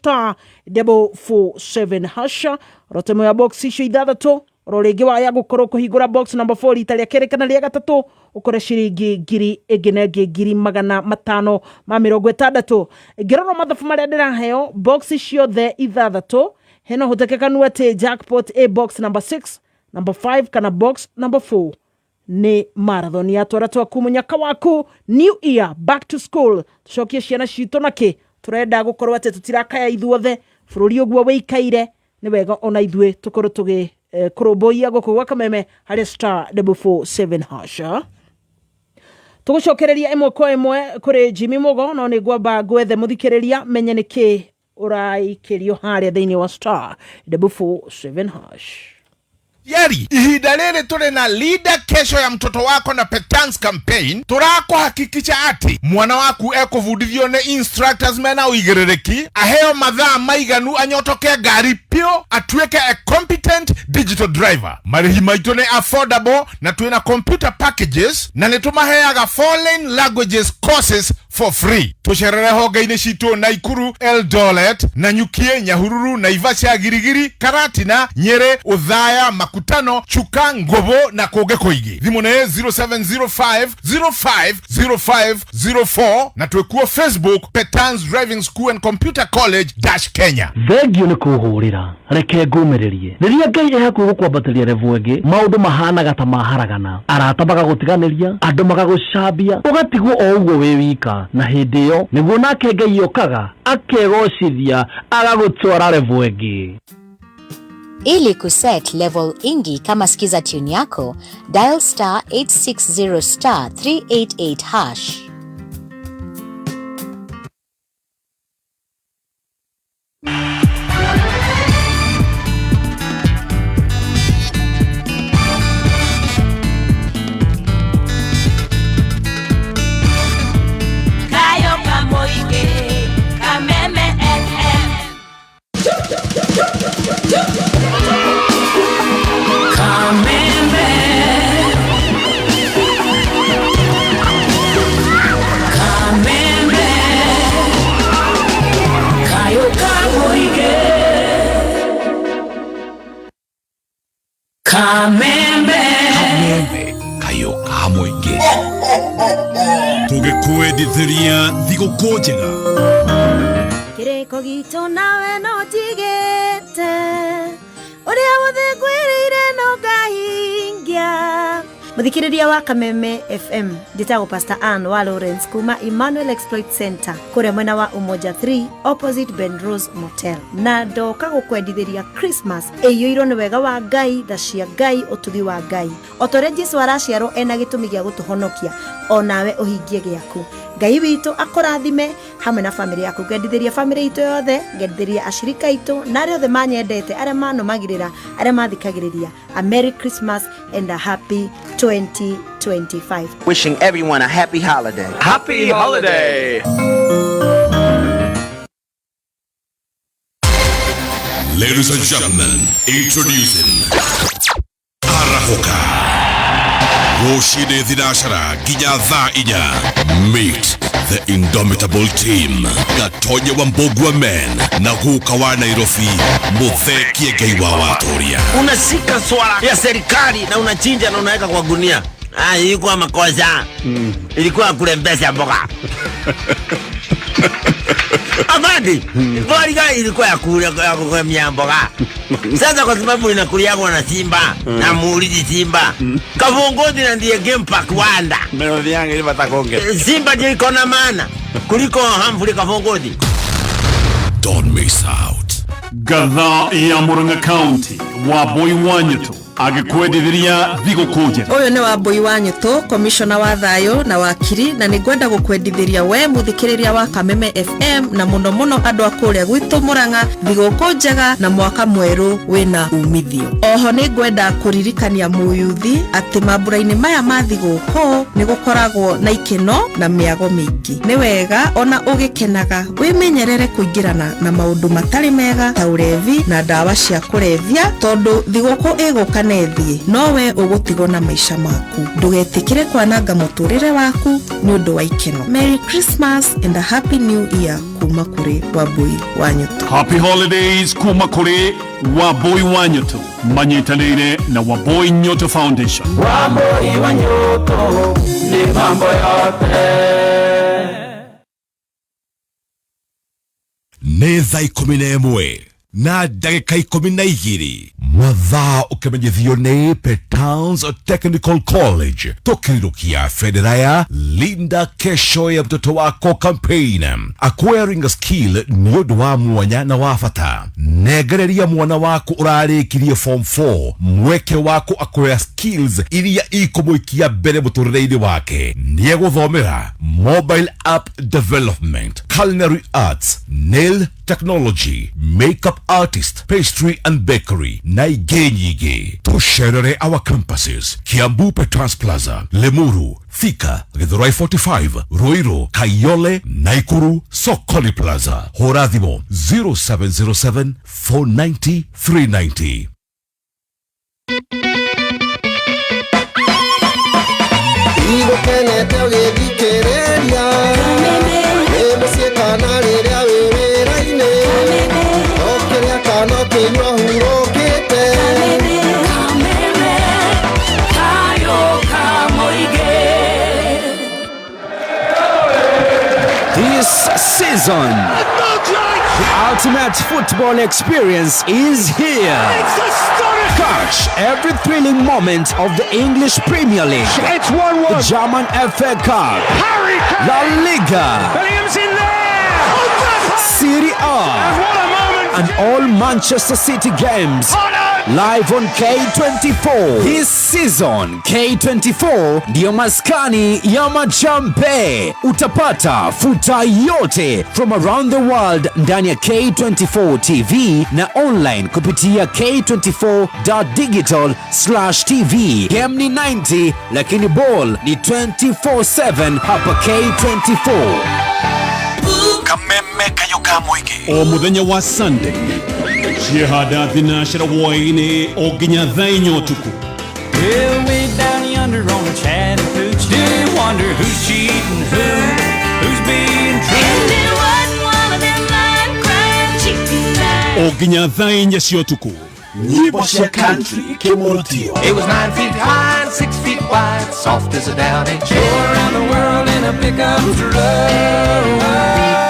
*447# rotemo ya box icio ithathatũ. Oro rĩngĩ waya gũkorwo kũhingũra box number 4 rita rĩa kerĩ kana rĩa gatatũ, ũkore ciringi ngiri ĩngĩ na ĩngĩ 560,000. Ngĩrora mathabu marĩa ndĩraheo, box ciothe ithathatũ hena ũhotekekanu atĩ jackpot a box number 6, number 5 kana box number 4. Nĩ marathon ya twara twaku mũnyaka waku. New year, back to school, tucokie ciana citũ nakĩ tũrenda gũkorwo atĩ tũtirakaya ithuothe bũrũri ũguo wĩikaire. Nĩ wega ona ithuĩ tũkorwo tũgĩ kũrũmbũiya gũkũ gwa Kameme harĩ *447#. Tũgũcokereria ĩmwe kwa ĩmwe kũrĩ Jimmy Mugo, no nĩ ngwamba ngwethe mũthikĩrĩria menye nĩ kĩ ũraikĩrio harĩa thĩinĩ wa *447#. Yeri, ihinda rĩrĩ tũrĩ na Linda Kesho ya mtoto wako na Petans campaign. Tũrakũhakikisha atĩ mwana waku ekũbundithio nĩ instructors mena ũigĩrĩrĩki, aheo mathaa maiganu anyotoke ngari piũ, atuĩke a competent digital driver. Marĩhi maitũ nĩ affordable na twĩna computer packages na nĩ tũmaheaga foreign languages courses for free. Tũcerere honge-inĩ citũ Naikuru, Eldoret, Nanyukie, Nyahururu, Naivasha, Girigiri, Karatina, Nyeri, Uthaya, Makutano, Chuka, Ngobo na kũngĩ kũingĩ. Thimũ nĩ 0705 050504 na twĩkuo Facebook, Petans Driving School and Computer College dash Kenya. Thengio nĩ kũhũrĩra, reke ngũmĩrĩrie. Rĩrĩa Ngai ĩ hakuhĩ gũkwambatĩria level ĩngĩ, maũndũ mahanaga ta maharagana, arata magagũtiganĩria, andũ magagũcambia, ũgatigwo o ũguo wĩ wika. Na hĩndĩ ĩyo nĩguo nake Ngai okaga akegocithia agagũtwara level ĩngĩ. Ili kuset level ingi kama skiza tune yako, dial *860 *388#. Kameme. Kameme kayo ka mũingĩ. Tũgĩkwendithĩria thigũkũ njega. Kĩrĩko gitũ nawe no njigĩte ũrĩa wothe ngwĩrĩire no ngahingia. Mũthikĩrĩria wa Kameme FM, njĩtagwo Pastor Ann wa Lawrence kuma Emmanuel Exploit Center kũrĩa mwena wa Umoja 3 opposite Ben Rose Motel, na ndoka gũkwendithĩria Christmas ĩiyũirwo nĩ wega wa Ngai, tha cia Ngai, ũtugi wa Ngai. O ta ũrĩa Jesu araciarwo ena gĩtũmi gĩa gũtũhonokia, o nawe ũhingie gĩaku. Ngai witũ akũrathime hamwe na famĩlĩ yaku. Ngendithĩria famĩlĩ itũ yothe, ngendithĩria ashirika aitũ na arĩa othe manyendete, arĩa manũmagĩrĩra, arĩa mathikagĩrĩria. A Merry Christmas and a happy 2025. Wishing everyone a happy holiday. Happy holiday! Ladies and gentlemen, introducing Arahoka. Rũcinĩ thinacara nginya thaa 4. Meet the indomitable team, Gatonye wa Mbogua men na guka wa Nairobi, Muthee Kiengei wa Watoria. Unashika swala ya serikali na unachinja na unaweka kwa gunia. Ah, ilikuwa makosa. Ilikuwa kulembesha mboga. Afandi, mboga ilikuwa ya kulemia mboga. Sasa kwa sababu inakuliagwa na simba na muulizi simba. Kavongozi na ndiye game park wanda. Melodi yangu ile batakonge. Simba ndio iko na maana kuliko Humphrey Kavongozi. Don't miss out. Gatha ya Murang'a County, Wambui wa Nyutu agĩkwendithĩria thigũkũ njega. Ũyũ nĩ Wambui wa Nyutu, komishona wa thayũ na wakiri, na nĩ ngwenda gũkwendithĩria we mũthikĩrĩria wa Kameme FM na mũno mũno andũ a kũrĩa gwitũ Murang'a thigũkũ njega na mwaka mwerũ wĩna umithio. Oho nĩ ngwenda kũririkania mũyuthi atĩ mambura-inĩ maya ma thigũkũ nĩ gũkoragwo na ikeno na mĩago mĩingĩ. Nĩ wega ona ũgĩkenaga wĩmenyerere kũingĩrana na maũndũ matarĩ mega ta ũrevi na ndawa cia kũrebia, tondũ thigũkũ ĩgũka nethie nowe ũgũtigwo na maica maku. Ndũgetĩkĩre kwananga mũtũrĩre waku nĩ ũndũ wa ikeno. Merry Christmas and a Happy New Year kuma kũrĩ Wambui wa Nyutu. Happy holidays kuma kũrĩ Wambui wa Nyutu manyitanĩire na Wambui Nyutu Foundation. Wambui wa Nyutu ni mambo yote. Nĩ thaa 11 na ndagĩka 12 mathaa ũkĩmenyithio nĩ Petans Technical College, tũkĩrirũkia bendera ya Linda Kesho ya Mtoto Wako campaign. Acquiring a skill nĩ ũndũ wa mwanya na wa bata. Nengereria mwana waku ũrarĩkirie form 4 mweke waku acquire skills iria ikũmũikia mbere mũtũrĩre-inĩ wake. Nĩegũthomera mobile app development, culinary arts, nail technology, makeup artist, pastry and bakery na ingĩ nyingĩ. Tũcerere our campuses: Kiambu Petans Plaza, Limuru, Thika, Githurai 45, Ruiru, Kayole, Naikuru, Sokoli Plaza. Hũra thimũ 0707 490 390. Igũkenete ũgĩthikĩrĩria wĩ mũciĩ kana rĩrĩa wĩ wĩra-inĩ, ũkĩrĩa kana ũkĩnyua hurũkĩte. This season, the ultimate football experience is here. Catch every thrilling moment of the English Premier League. It's 1-1. The German FA Cup. Harry Kane. La Liga. Bellingham's in there. Serie A. And what a moment. And all Manchester City games. Live on K24. This season, K24 ndiyo maskani ya machampe. Utapata futa yote from around the world ndani ya K24 TV na online kupitia k24.digital/tv. Game ni 90 lakini ball ni 24/7 hapa K24. Kameme kayo ka mũingĩ o mũthenya wa Sunday ciehanda thinacara hwaĩ-inĩ o nginya thaa 4 ũtukũ. Well, way down yonder on the Chattahoochee, do you wonder who's cheating who, who's being true? And it wasn't one of them lying, crying, cheating lies. O nginya thaa 4 cia ũtukũ Nyĩmbo cia country ikĩmũrutio. It was 9 feet high and 6 feet wide, soft as a downy chair. Around the world in a pickup truck.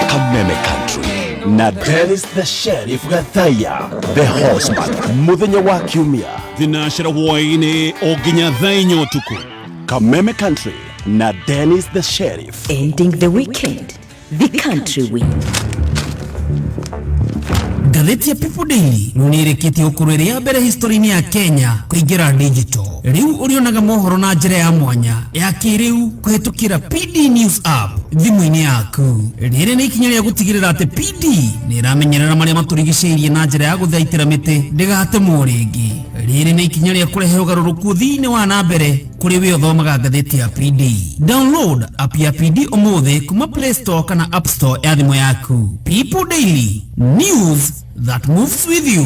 Kameme Country na Dennis the Sheriff Gathaya the Horseman muthenya wa kiumia thinacera hwaĩ-inĩ o nginya thaa inya ũtukũ. Kameme Country na Dennis the Sheriff. Ending the weekend the country way. Ngathĩti ya People Daily rĩu nĩ ĩrĩkĩtie gũkorwo ĩrĩ ya mbere history-inĩ ya Kenya kũingĩra digital. Rĩu ũrĩonaga mohoro na njĩra ya mwanya ya kĩrĩu kũhĩtũkĩra PD News app thimũ-inĩ yaku. Rĩrĩ nĩ ikinya rĩa gũtigĩrĩra atĩ PD nĩ ĩramenyerera marĩa matũrigicĩirie na njĩra ya gũthaitĩra mĩtĩ ndĩgatemwo rĩngĩ. Rĩrĩ nĩ ikinya rĩa kũrehe ũgarũrũku thĩinĩ wa na mbere kũrĩ we ũthomaga ngathĩti ya PD. Download app ya PD ũmũthĩ kuma Play Store kana App Store ya thimũ yaku. People Daily, news that moves with you.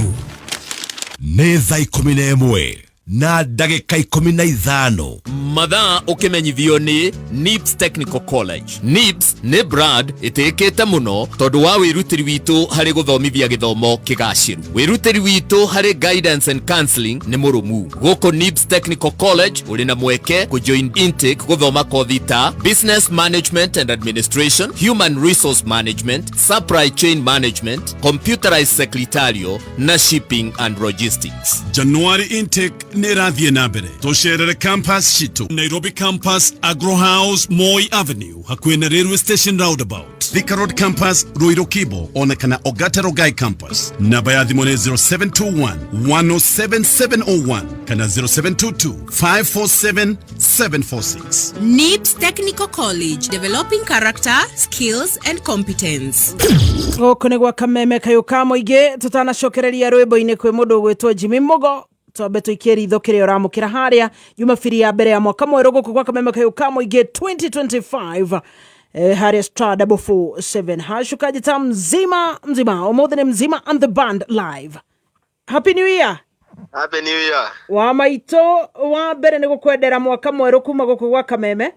Nĩ thaa 11 na ndagĩka 15. Mathaa ũkĩmenyithio nĩ NIBS Technical College. NIBS nĩ brand ĩtĩĩkĩte mũno tondũ wa wĩrutĩri witũ harĩ gũthomithia gĩthomo kĩgacĩru. Wĩrutĩri witũ harĩ guidance and counseling nĩ mũrũmu. Gũkũ NIBS Technical College ũrĩ na mweke kũjoin intake gũthoma kothi ta Business Management and Administration, Human Resource Management, Supply Chain Management, Computerized Secretarial na Shipping and Logistics. January intake nĩ ĩrathiĩ na mbere. Tũcerere campus citũ: Nairobi campus, Agro House, Moi Avenue, hakuhĩ na railway station roundabout; Thika Road campus, Ruiru Kibo, ona kana Ogata Rogai campus. Namba ya thimũ nĩ 0721 107701 kana 0722 547 746. NIBS Technical College, developing character, skills and competence. Gũkũ nĩ gwa Kameme kayũ ka mũingĩ. Tũtanacokereria rwĩmbo-inĩ kwĩ mũndũ ũgwĩtwo Jimmy Mugo, twambe tũikie ritho kĩrĩa ũramũkĩra harĩa jumabiri ya mbere ya mwaka mwerũ gũkũ gwa Kameme kayũ ka mũingĩ 2025, harĩa *447# ukajita mzima mzima. Ũmũthĩ nĩ Mzima and the Band live. Happy New Year. Happy New Year. Wa maitũ, wa mbere nĩ gũkwendera mwaka mwerũ kuma gũkũ gwa Kameme.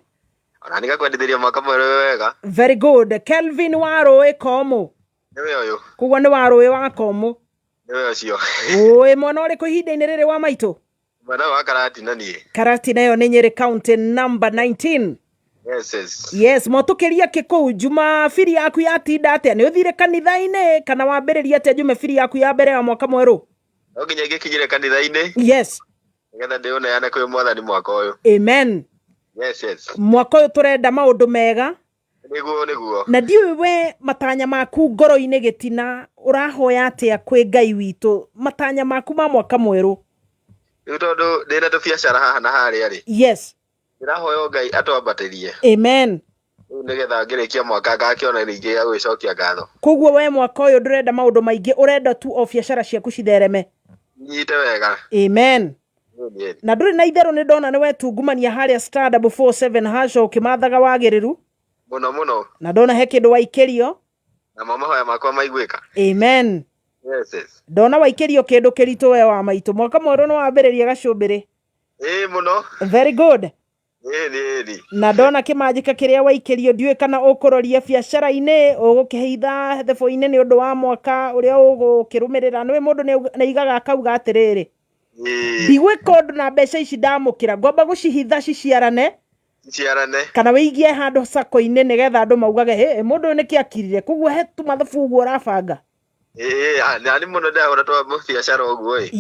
Ona nĩgakwendithĩria mwaka mwerũ wĩ wega. Very good. Kelvin wa rũĩ Komũ? Nĩwe ũyũ. Koguo nĩ wa rũĩ wa Komũ? Nĩwe ũcio. Ũĩ mwena ũrĩkũ ihinda-inĩ rĩrĩ, wa maitũ? Mwena wa Karatina niĩ. Karatina ĩyo nĩ Nyĩrĩ County, number 19? Yes. Yes. Mwatũkĩria kĩkũu jumabiri yaku yatinda atĩa? Nĩ ũthire kanitha-inĩ kana wambĩrĩria atĩa jumabiri yaku ya mbere ya mwaka mwerũ? No nginya ingĩkinyire kanitha-inĩ. Nĩgetha ndĩũneane kwĩ Mwathani mwaka ũyũ. Amen. Yes. Mwaka ũyũ tũrenda maũndũ mega. Nĩguo. Na ndiũĩ we matanya maku ngoro-inĩ gĩtina ũrahoya atĩa kwĩ Ngai witũ, matanya maku ma mwaka mwerũ? Rĩu tondũ ndĩna tũbiacara haha na harĩa rĩ. Ndĩrahoya Ngai atwambatĩrie. Amen. Rĩu nĩgetha ngĩrĩkia mwaka ngakĩona rĩngĩ ya gwĩcokia ngatho. Koguo we mwaka ũyũ ndũrenda maũndũ maingĩ, ũrenda tu o biacara ciaku cithereme. Nyite wega. Amen. Nĩ. Na ndũrĩ na itherũ, nĩ ndona nĩ wetungumania harĩa *447# ũkĩmathaga wagĩrĩru. Mũno mũno. Na ndona he kĩndũ waikĩrio. Namo mahoya makwa maiguĩka. Amen. Yes. Ndona waikĩrio kĩndũ kĩritũ we wa maitũ. Mwaka mwerũ nĩ wambĩrĩria gacũmbĩrĩ. Ĩĩ mũno. Very good. Ĩĩ nĩ ĩĩ. Na ndona kĩmanjĩka kĩrĩa waikĩrio, ndiũĩ kana ũkũroria biacara-inĩ ũgũkĩhitha thebũ-inĩ nĩ ũndũ wa mwaka ũrĩa ũgũkĩrũmĩrĩra. Nĩwe mũndũ nĩ aigaga akauga atĩrĩrĩ, ndigwĩka ũndũ na mbeca ici ndamũkĩra, ngwamba gũcihitha ciciarane. Ciarane. Kana wĩigie handũ sako-inĩ nĩgetha andũ maugage, "Hĩ, mũndũ ũyũ nĩkĩ akirire?" Koguo he tũmathabu ũguo ũrabanga. Ĩĩ, nani mũno ndahũra twa biacara ũguo ĩ.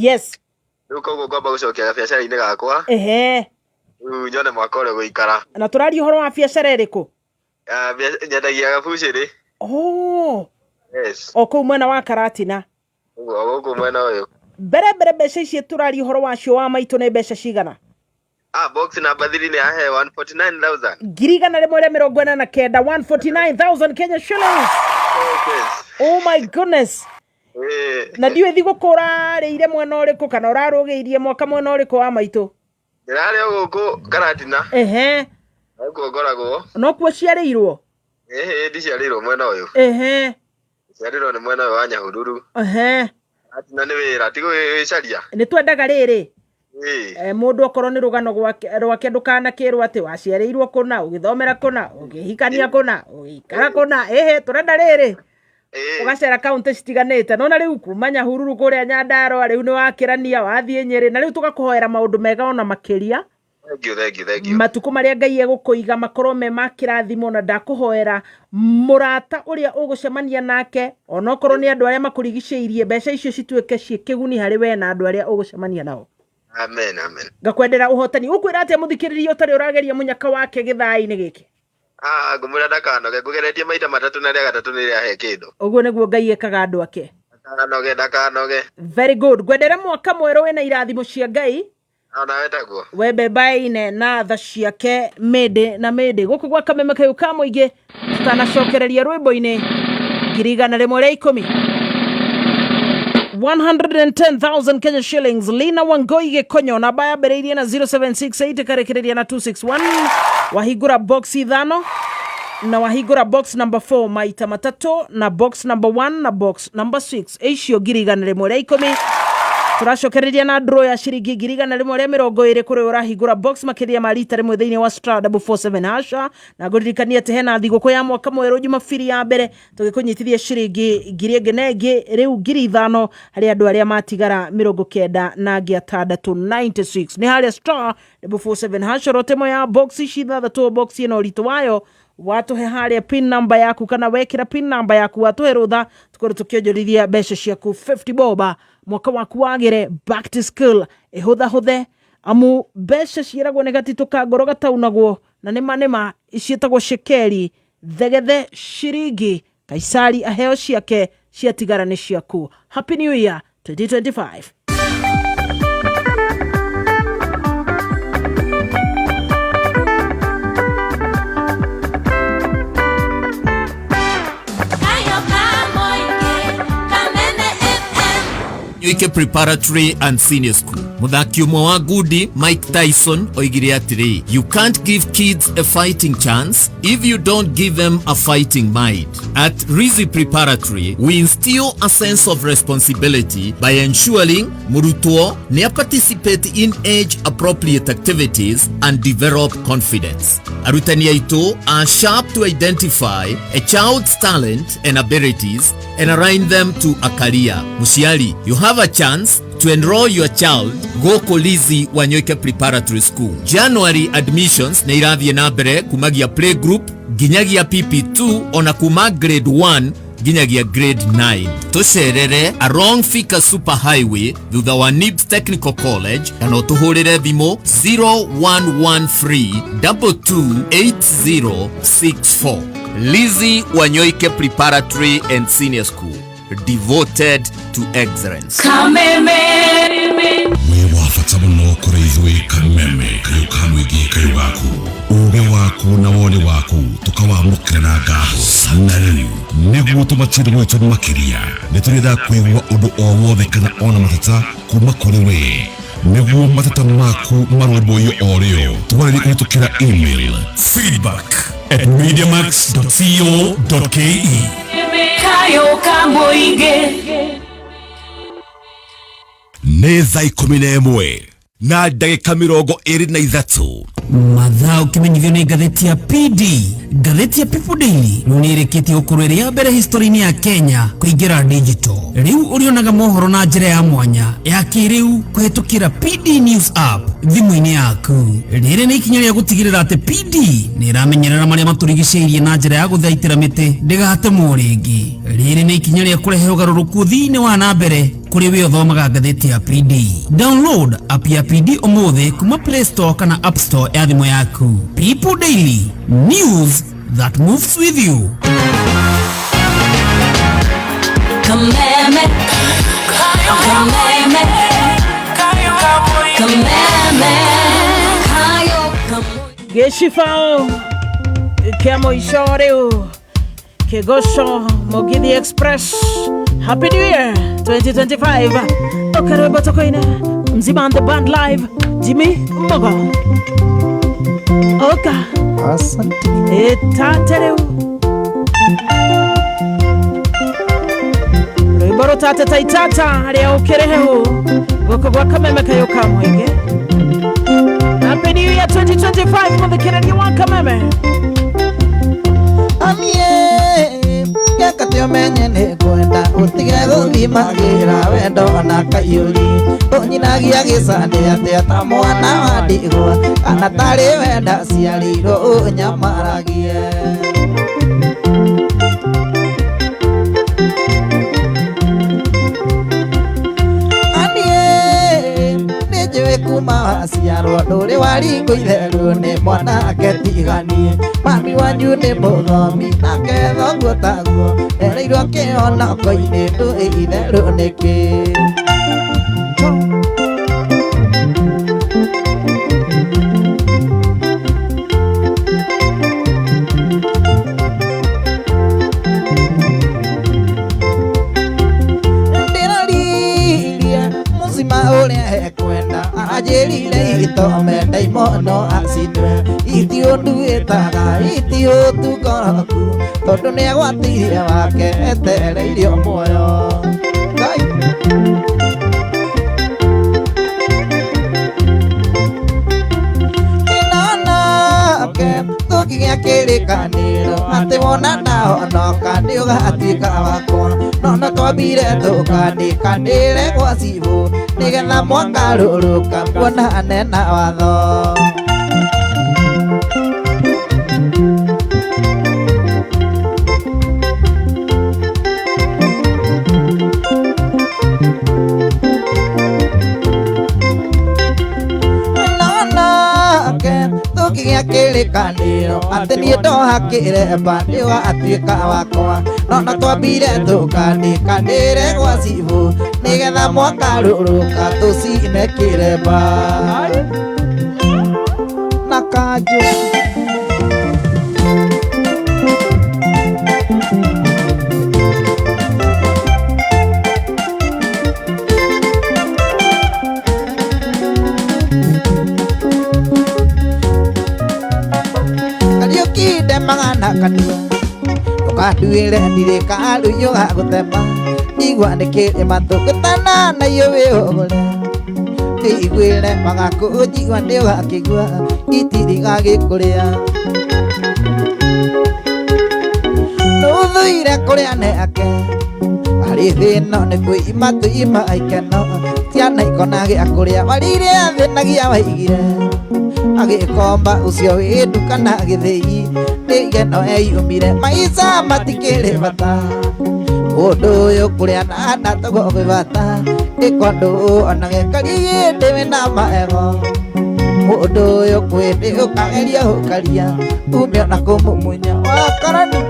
Rĩu koguo ngwamba gũcokia gabiacara-inĩ gakwa. Rĩu nyone mwaka ũrĩa ũgũikara. Na tũraria ũhoro wa biacara ĩrĩkũ? Ah, nyendagia gabucĩrĩ. Oh. Yes. O kũu mwena wa Karatina? Ũguo o gũkũ mwena ũyũ. Mbere mbere, mbeca ici tũraria ũhoro wacio, wa maitũ, nĩ mbeca cigana? Ah, box number 3 nĩ yahe 149,000. 149,000, 149,000 Kenya shillings. Oh my goodness. Ĩĩ. Na ndiũĩ thigũkũ ũrarĩire mwena ũrĩkũ kana ũrarũgĩirie mwaka mwena ũrĩkũ, wa maitũ? Ndĩrarĩ o gũkũ Karatina. Nokuo ngoragwo. Nokuo ciarĩirwo? Ĩhĩ, ndiciarĩirwo mwena ũyũ. Ciarĩirwo nĩ mwena ũyũ wa Nyahururu. Karatina nĩ wĩra, ti gwĩcaria. Nĩ twendaga rĩrĩ. Ĩĩ. Mũndũ okorwo nĩ rũgano rwake ndũkanakĩrwo atĩ waciarĩirwo kũna, ũgĩthomera kũna, ũkĩhikania kũna, ũgĩikara kũna. Ĩhĩ, tũrenda rĩrĩ. Ũgacera kaunti citiganĩte, nona rĩu kuma Nyahururu kũrĩa Nyandarũa, rĩu nĩ wakĩrania wathiĩ Nyĩrĩ, na rĩu tũgakũhoera maũndũ mega ona makĩria. Thank you, thank you, thank you. Matukũ marĩa Ngai egũkũiga makorwo me ma kĩrathimo, na ndakũhoera mũrata ũrĩa ũgũcemania nake, onokorwo nĩ andũ arĩa makũrigicĩirie, mbeca icio cituĩke ciĩ kĩguni harĩ we na andũ arĩa ũgũcemania nao. Amen, amen. Ngakwendera ũhotani. Ũkwĩra atĩa mũthikĩrĩria ũtarĩ ũrageria mũnyaka wake gĩthaa-inĩ gĩkĩ? Ah, ngũmwĩra ndakanoge, ngũgeretie maita matatũ na rĩa gatatũ nĩ rĩahe kĩndũ. Ũguo nĩguo Ngai ekaga andũ ake. Ndakanoge, ndakanoge. Very good. Ngwendere mwaka mwerũ wĩna irathimo cia Ngai. Ona wetagwo. Wembe baine na tha ciake mĩndĩ na mĩndĩ. Gũkũ gwa Kameme kayũ ka mũingĩ, tutanacokereria rwĩmbo-inĩ 110,000, 110,000 Kenya shillings. Lina Wangoi Gĩkonyo, namba yambĩrĩirie na 0768 ĩkarĩkĩrĩria na 261. Wahingũra box ithano na wahingũra box number 4 maita matatũ na box number 1 na box number 6, icio 110,000. Tũracokereria na draw ya ciringi 120,000 kũrĩ ũrahingũra box makĩria ma rita rĩmwe thĩinĩ wa star 447 hasha. Na ngũririkania atĩ hena thigũkũ ya mwaka mwerũ Jumabiri ya mbere, tũgĩkũnyitithia ciringi ngiri ĩngĩ na ĩngĩ, rĩu 5,000 harĩ andũ arĩa matigara 96, 96 nĩ harĩa star 447 hash. Rotemo ya box ici ithathatũ, box ĩno ũritũ wayo watũhe harĩa pin number yaku, kana wekĩra pin number yaku watũhe rũtha, tũkorwo tũkĩonjorithia mbeca ciaku 50 boba. Mwaka waku wagĩre, back to school ĩhũthahũthe, amu mbeca ciĩragwo nĩ gatitũ ka ngoro gataunagwo, na nĩma nĩma ciĩtagwo cekeri thegethe ciringi. Kaisari aheo ciake, ciatigara nĩ ciaku. Happy New Year 2025. Kayo Kamoige, Kameme FM. Nyoike Preparatory and Senior School. Mũthaki ũmwe wa ngundi Mike Tyson oigire atĩrĩ, "You can't give kids a fighting chance if you don't give them a fighting mind." At Rizi Preparatory, we instill a sense of responsibility by ensuring mũrutwo nĩ participate in age appropriate activities and develop confidence. Arutani aitũ are sharp to identify a child's talent and abilities and align them to a career. Mũciari, you have a chance to enroll your child gũkũ Lizzy Wanyoike Preparatory School. January admissions nĩ irathiĩ na mbere kumagia playgroup nginyagia PP2, ona kuma grade 1 nginyagia grade 9. Tũcerere along Thika Super Highway thutha wa NIBS Technical College, kana ũtũhũrĩre thimũ 0113 228064. Lizzy Wanyoike Preparatory and Senior School, devoted to excellence. Kameme. Wĩ wa bata mũno kũrĩ ithuĩ. Kameme kayũ ka mũingĩ, kayũ gaku, uge waku na woni waku tũkawamũkĩra na ngatho. Na rĩu nĩguo tũmatire gwitũ makĩria, nĩ tũrĩendaga kũigua ũndũ o wothe kana ona mateta kuma kũrĩ we, nĩguo mateta maku marũmbũiyo o rĩo. Twarĩrie kũhĩtũkĩra email feedback@mediamax.co.ke. Kayo Kamoige. Nĩ thaa 11:23. Mathaa ũkĩmenyithio nĩ ngathĩti ya PD. Ngathĩti ya People Daily rĩu nĩ ĩrĩkĩtie gũkorwo ĩrĩ ya mbere history-inĩ ya Kenya kũingĩra digital. Rĩu ũrĩonaga mohoro na njĩra ya mwanya ya kĩrĩu kũhĩtũkĩra PD News app thimũ-inĩ yaku. Rĩrĩ nĩ ikinya rĩa gũtigĩrĩra atĩ PD nĩ ĩramenyerera marĩa matũrigicĩirie na njĩra ya gũthaitĩra mĩtĩ ndĩgatemwo rĩngĩ. Rĩrĩ nĩ ikinya rĩa kũrehe ũgarũrũku ũthii-inĩ wa na mbere kũrĩ we ũthomaga ngathĩti ya PD. Download app ya PD ũmũthĩ kuma Play Store kana App Store ya thimũ yaku. People Daily, news that moves with you. Kameme. Kameme. Kameme. Kayo Kamoige. Gĩcibao kĩa mũico rĩu, kĩgoco Mũgithi Express. Happy New Year 2025. Okarwĩmbo tũkũine Mzima and the Band live. Jimmy Mogo oka. Asante. Ĩtate rĩu rwĩmbo rũtate ta itata rĩa ũkĩrĩ hehu gũkũ gwa Kameme kayũ ka mũingĩ. Happy New Year 2025, mũthikĩrĩria wa Kameme. Amie yakate omenyene. Tũthimagĩra wendo na kaiyũri Tũnyinagia gĩcandĩ atĩa ta mwana wa ndigwa Kana tarĩ wenda ciarirwo ũnyamaragie. Kuma waciarwo ndũrĩ waringwo itherũ nĩ mwanake tiganie mami wanyu nĩ mũthomi nake thoguo taguo ereirwo kĩonoko-inĩ ndũĩ itherũ nĩkĩ. Ndĩraririe mũcima ũrĩa ekwenda aranjĩrire itome ndaimono acindwe iti ũnduĩtaga iti ũtukoroku tondũ nĩagwatirie wake etereirio muoyo. Ngai. Ĩnonake tũkĩgĩa kĩrĩkanĩro atĩ wona ndahonoka nĩũgatuĩka wakwa no no twambire tũkandĩkanĩre gwa cibũ nĩgetha mwakarũrũka muonane na watho. Tũkĩgĩa kĩrĩkanĩro atĩ niĩ ndohakĩre mba nĩũgatuĩka wakwa no no twambire tũkandĩkanĩre gwa cibũ nĩgetha mwakarũrũka tũcine kĩremba na kanjũ. Magana kanua ndũkanduĩre ndirĩ karũiyũ ga gũtema igua nĩ kĩrĩma tũgũtana na iyo wĩhũgũre wĩiguĩre magakũnjigua nĩũgakĩigua itirigagĩkũrĩa nũthũire kũrĩa nake arĩ thĩno nĩ kwĩima tũima ikeno ciana ikona gĩa kũrĩa warire thĩnagia waigire agĩkomba ũcio wĩ nduka na gĩthĩi nĩigeno eyumire maica matikĩrĩ bata ũndũ ũyũ kũrĩa na ndatogwo gwĩ bata ĩkondũ onage kariĩ ndĩwĩ na maego mũndũ ũyũ kwĩndĩ ũkageria ũkaria ume ona kũmumunya wakarani.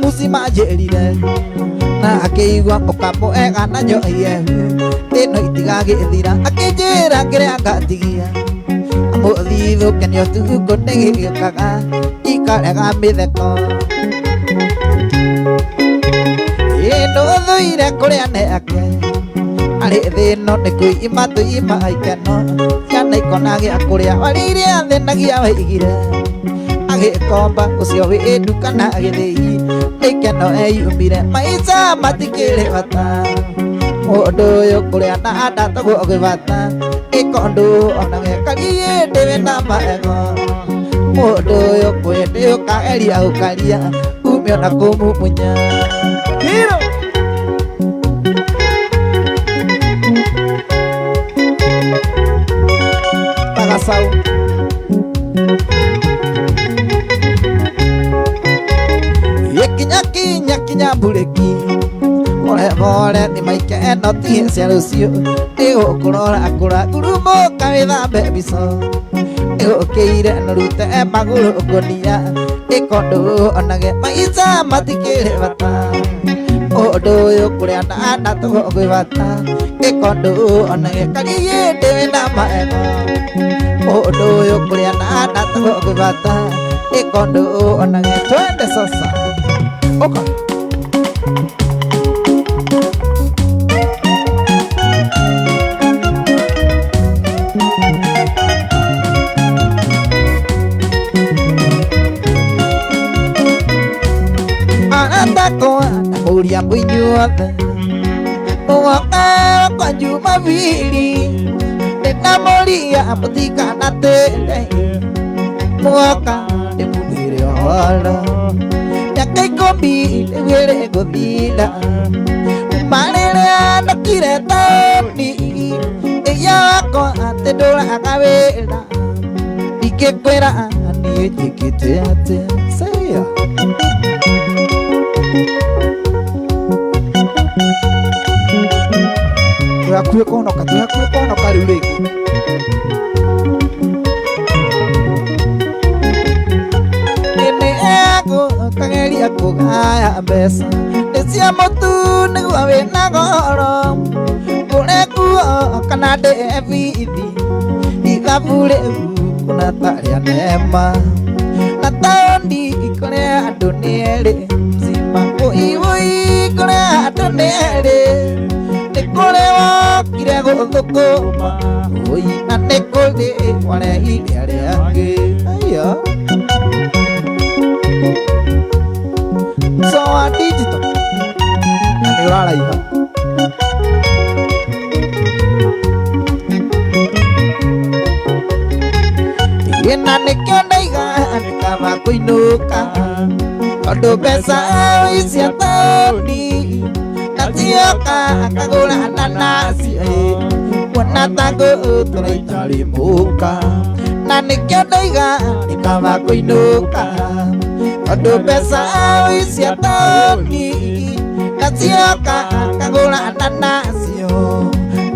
Mũcima njĩrire na akĩigua mũkamũega na njohiehu ĩno itigagĩthira akĩnjĩra kĩrĩa ngatigia mũthithũkenio tukũ nĩgĩũkaga ikarega mĩtheko ĩno thũire kũrĩa nake arĩ thĩno nĩ kwĩima tũima ikeno ciana ikona gĩa kũrĩa warĩire thĩnagia waigire agĩkomba ũcio wĩ nduka na gĩthĩi nĩkeno eyumire maica matikĩrĩ bata mũndũ ũyũ kũrĩa na ndatogwo gwĩ bata ĩkondũ onage kariĩ ndĩwĩ na maego mũndũ ũyũ kwĩndĩ ũkageria ũkaria ume ona kũmumunya. Hiro. Tagasau. Kinya kinya kinya bureki pore pore ni maike eno tie cia rũciũ nĩgũkũrora akũra ngurumũka wĩthambe mbico nĩgũkĩire nũrute magũrũ ngũnia ĩkondũ onage maica matikĩrĩ bata ũndũ ũyũ kũrĩa na ndatogwo gwĩ bata ĩkondũ onage kariĩ ndĩwĩ na maego mũndũ ũyũ kũrĩa na ndatogwo gwĩ bata ĩkondũ onage twende sasa. Oka. Arata kwa mũria mũinyuothe mũgoka kwa Jumapili ndĩnamũria mũtikanatĩre mwaka ndĩmugĩre ũhoro mĩaka 10 rĩu ĩrĩ gũthira kuma rĩrĩa ndokire taũni ĩya wakwa atĩ ndũraga wĩra ndingĩkwĩra niĩ njĩkĩte atĩa Say tũhakuhĩ kũhonoka tũhakuhĩ kũhonoka rĩu rĩngĩ nĩ egũkageria kũgaya mbeca nĩ cia mũtu nĩguo wĩna goro ngũre nguo kana ndĩhe bithi ithabu rĩu kuna tarĩa nema na taũni kũrĩa andũ nĩ erĩ mzima ũiũi kũrĩa andũ nĩ erĩ nĩ kũrĩ wokire gũthũkũma ũi na nĩ kũrĩ wareire arĩa angĩ aiya so wa digital na nĩ ũraraiha na nĩkĩo ndaiga nĩ kaba kũinũka tondũ mbeca cia taũni nacioka akagũra nanasi kuona ta ngũtũra itarĩ mũka na nĩkĩo ndaiga nĩ kaba kũinũka tondũ mbeca cia taũni nacioka akagũra nanasi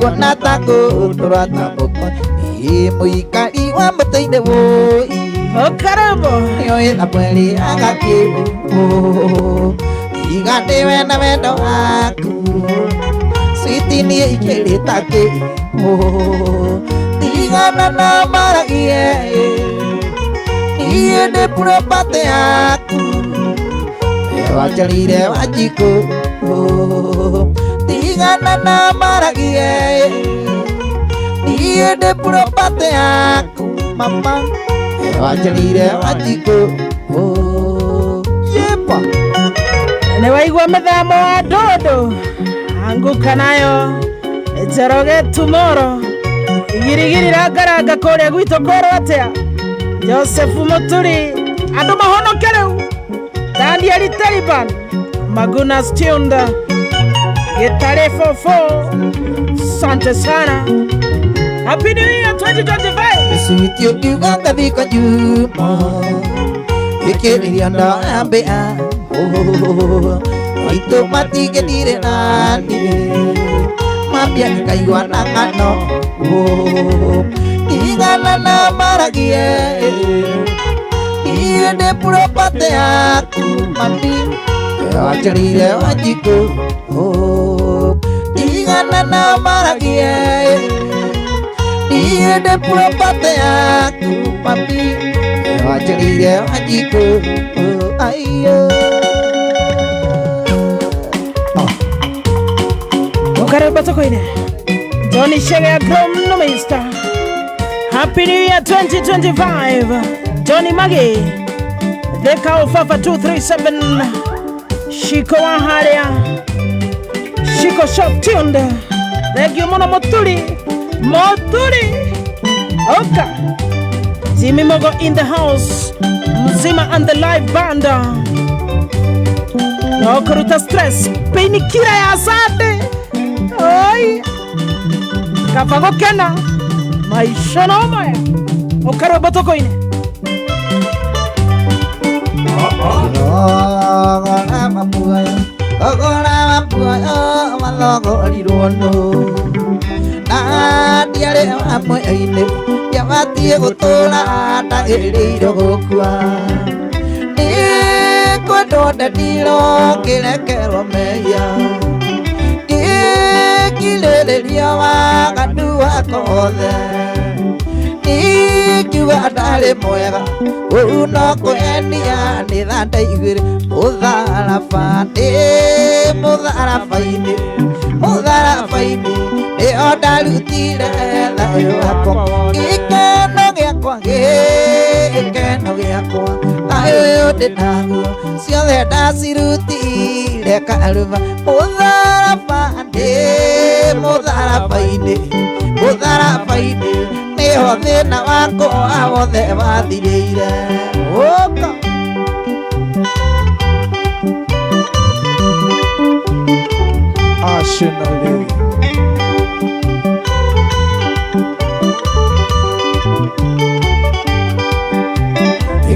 kuona ta ngũtũra ta mũka mũikari wa mũtĩ-inĩ wũi Okarabo nĩoĩ thamweri agakĩũ iga ndĩwe na wendo waku switi niĩ ikĩrĩta kĩũ tigana na maragie niĩ ndĩ property yaku wanjarire Wanjikũ tigana na maragie niĩ ndĩ property yaku mama wanjarire Wanjikũ yepa nĩ waigua mĩthamo wa ndũndũ anguka nayo Njoroge tomorrow igirigiri rangaranga kũrĩa gwitũ kwerwo atĩa Joseph Muturi andũ mahonoke rĩu Daniel Taliban Maguna Stunda Gitare 44 sante sana Happy New Year 2025 Sweet ukiuga ngathi kwa Juma ĩkĩrĩria ndambĩa maitũ matingĩnire naniĩ mambia ikaigua na ng'ano tigana na maragie niĩ ndĩ property yaku mami wanjarire Wanjikũ tigana na maragie niĩ ndĩ property yaku mami wanjarire Wanjikũ aiyo Karibu tokoine Johnny Shege Grom Nomista Happy New Year 2025 Johnny Magi Theka Ofafa 237 Shiko wa haria Shiko Shop Tuned Thank you muno Muturi Muturi Oka Jimmy Mogo in the house Mzima and the live band No kuruta stress Painkiller ya asante Oi kaba gukena maisha no maya ukarwimbo tukuine Thogora mamuoyo thogora mamuoyo mathogorirwo nũ na ndiarĩ wa muoyo-inĩ ndiabatiĩ gũtũra ndagĩrĩirwo gũkua nĩ kwendwo ndendirwo ngĩrekerwo mehia ngĩkirĩrĩria waganu wakwa wothe nikiuga ndarĩ mwega ũu no kwenia nĩ tha ndaiguire mũtharaba nĩ mũtharaba-inĩ mũtharaba-inĩ nĩho ndarutire thayũ wakwa gĩkeno gĩakwa gĩkeno gĩakwa thayũ ũyũ ndĩnaguo ciothe ndacirutire karũba mũtharaba Ndĩ mũtharaba-inĩ, mũtharaba-inĩ nĩho thĩna wakwa wothe wathirĩire. Ũka Arsenal.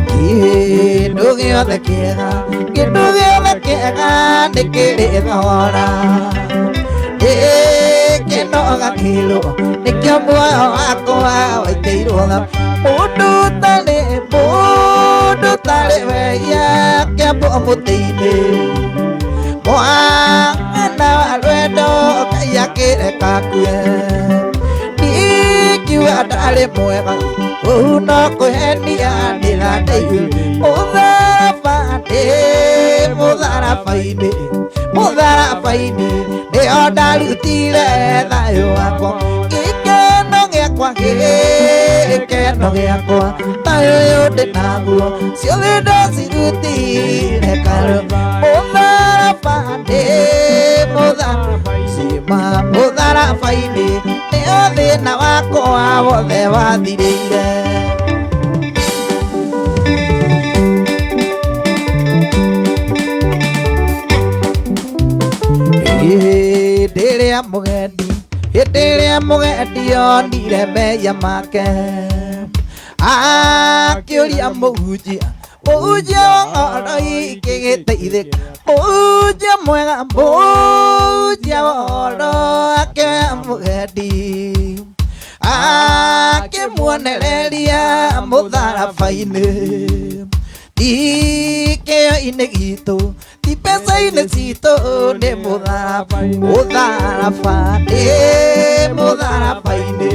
Kĩndũ gĩothe kĩega, kĩndũ gĩothe kĩega nĩ kĩrĩ thogora. Kĩnoga kĩrwo nĩkĩo muoyo wakwa waitĩirwo tha. Mũndũ ũtarĩ, mũndũ ũtarĩ wehia akĩambwo mũtĩ-inĩ. Mwana wa rwendo Ngai akĩreka akue. Ndingiuga ndarĩ mwega, ũũ no kũhenia ndĩrandeire. Mũtharaba, ndĩ mũtharaba-inĩ, mũtharaba-inĩ nĩho ndarutire thayũ wakwa. Gĩkeno gĩakwa, gĩkeno gĩakwa, thayũ ũyũ ndĩnaguo ciothe ndacirutire Kalvarĩ. Mũtharaba, ndĩ mũtharaba-inĩ nĩho thĩna wakwa wothe wathirĩire. Hĩndĩ ĩrĩa mũgendi, hĩndĩ ĩrĩa mũgendi onire mehia make, akĩũria mũhunjia, mũhunjia wa ng'oro ingĩgĩteithĩka. Mũhunjia mwega, mũhunjia wa ũhoro akĩoya mũgendi, akĩmuonereria mũtharaba-inĩ. Ti kĩo-inĩ gitũ, ti mbeca-inĩ citũ, nĩ mũtharaba, mũtharaba, nĩ mũtharaba-inĩ,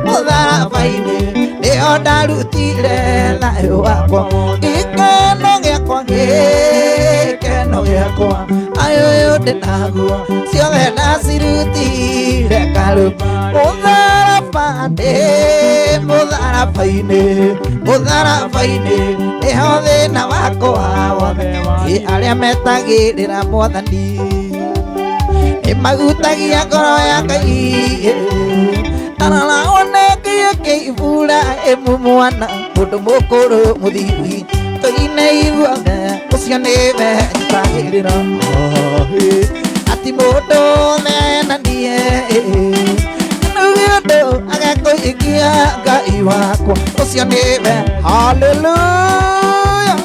mũtharaba-inĩ nĩho ndarutire thayũ wakwa. Gĩkeno gĩakwa, gĩkeno gĩakwa, thayũ ũyũ ndĩnaguo ciothe ndacirutire Kalvarĩ. Mũtharaba, ndĩ mũtharaba-inĩ, mũtharaba-inĩ nĩho thĩna wakwa wothe. Ĩ arĩa metagĩrĩra Mwathani nĩmagutagia ngoro ya Ngai. Tarora wone Ngai akĩibura ĩmũ mwana, mũndũ mũkũrũ mũthiui, tũine ithuothe, ũcio nĩwe njitagĩrĩra. Ati mũndũ menanie, ũndũ agakũikia Ngai wakwa, ũcio nĩwe. Hallelujah.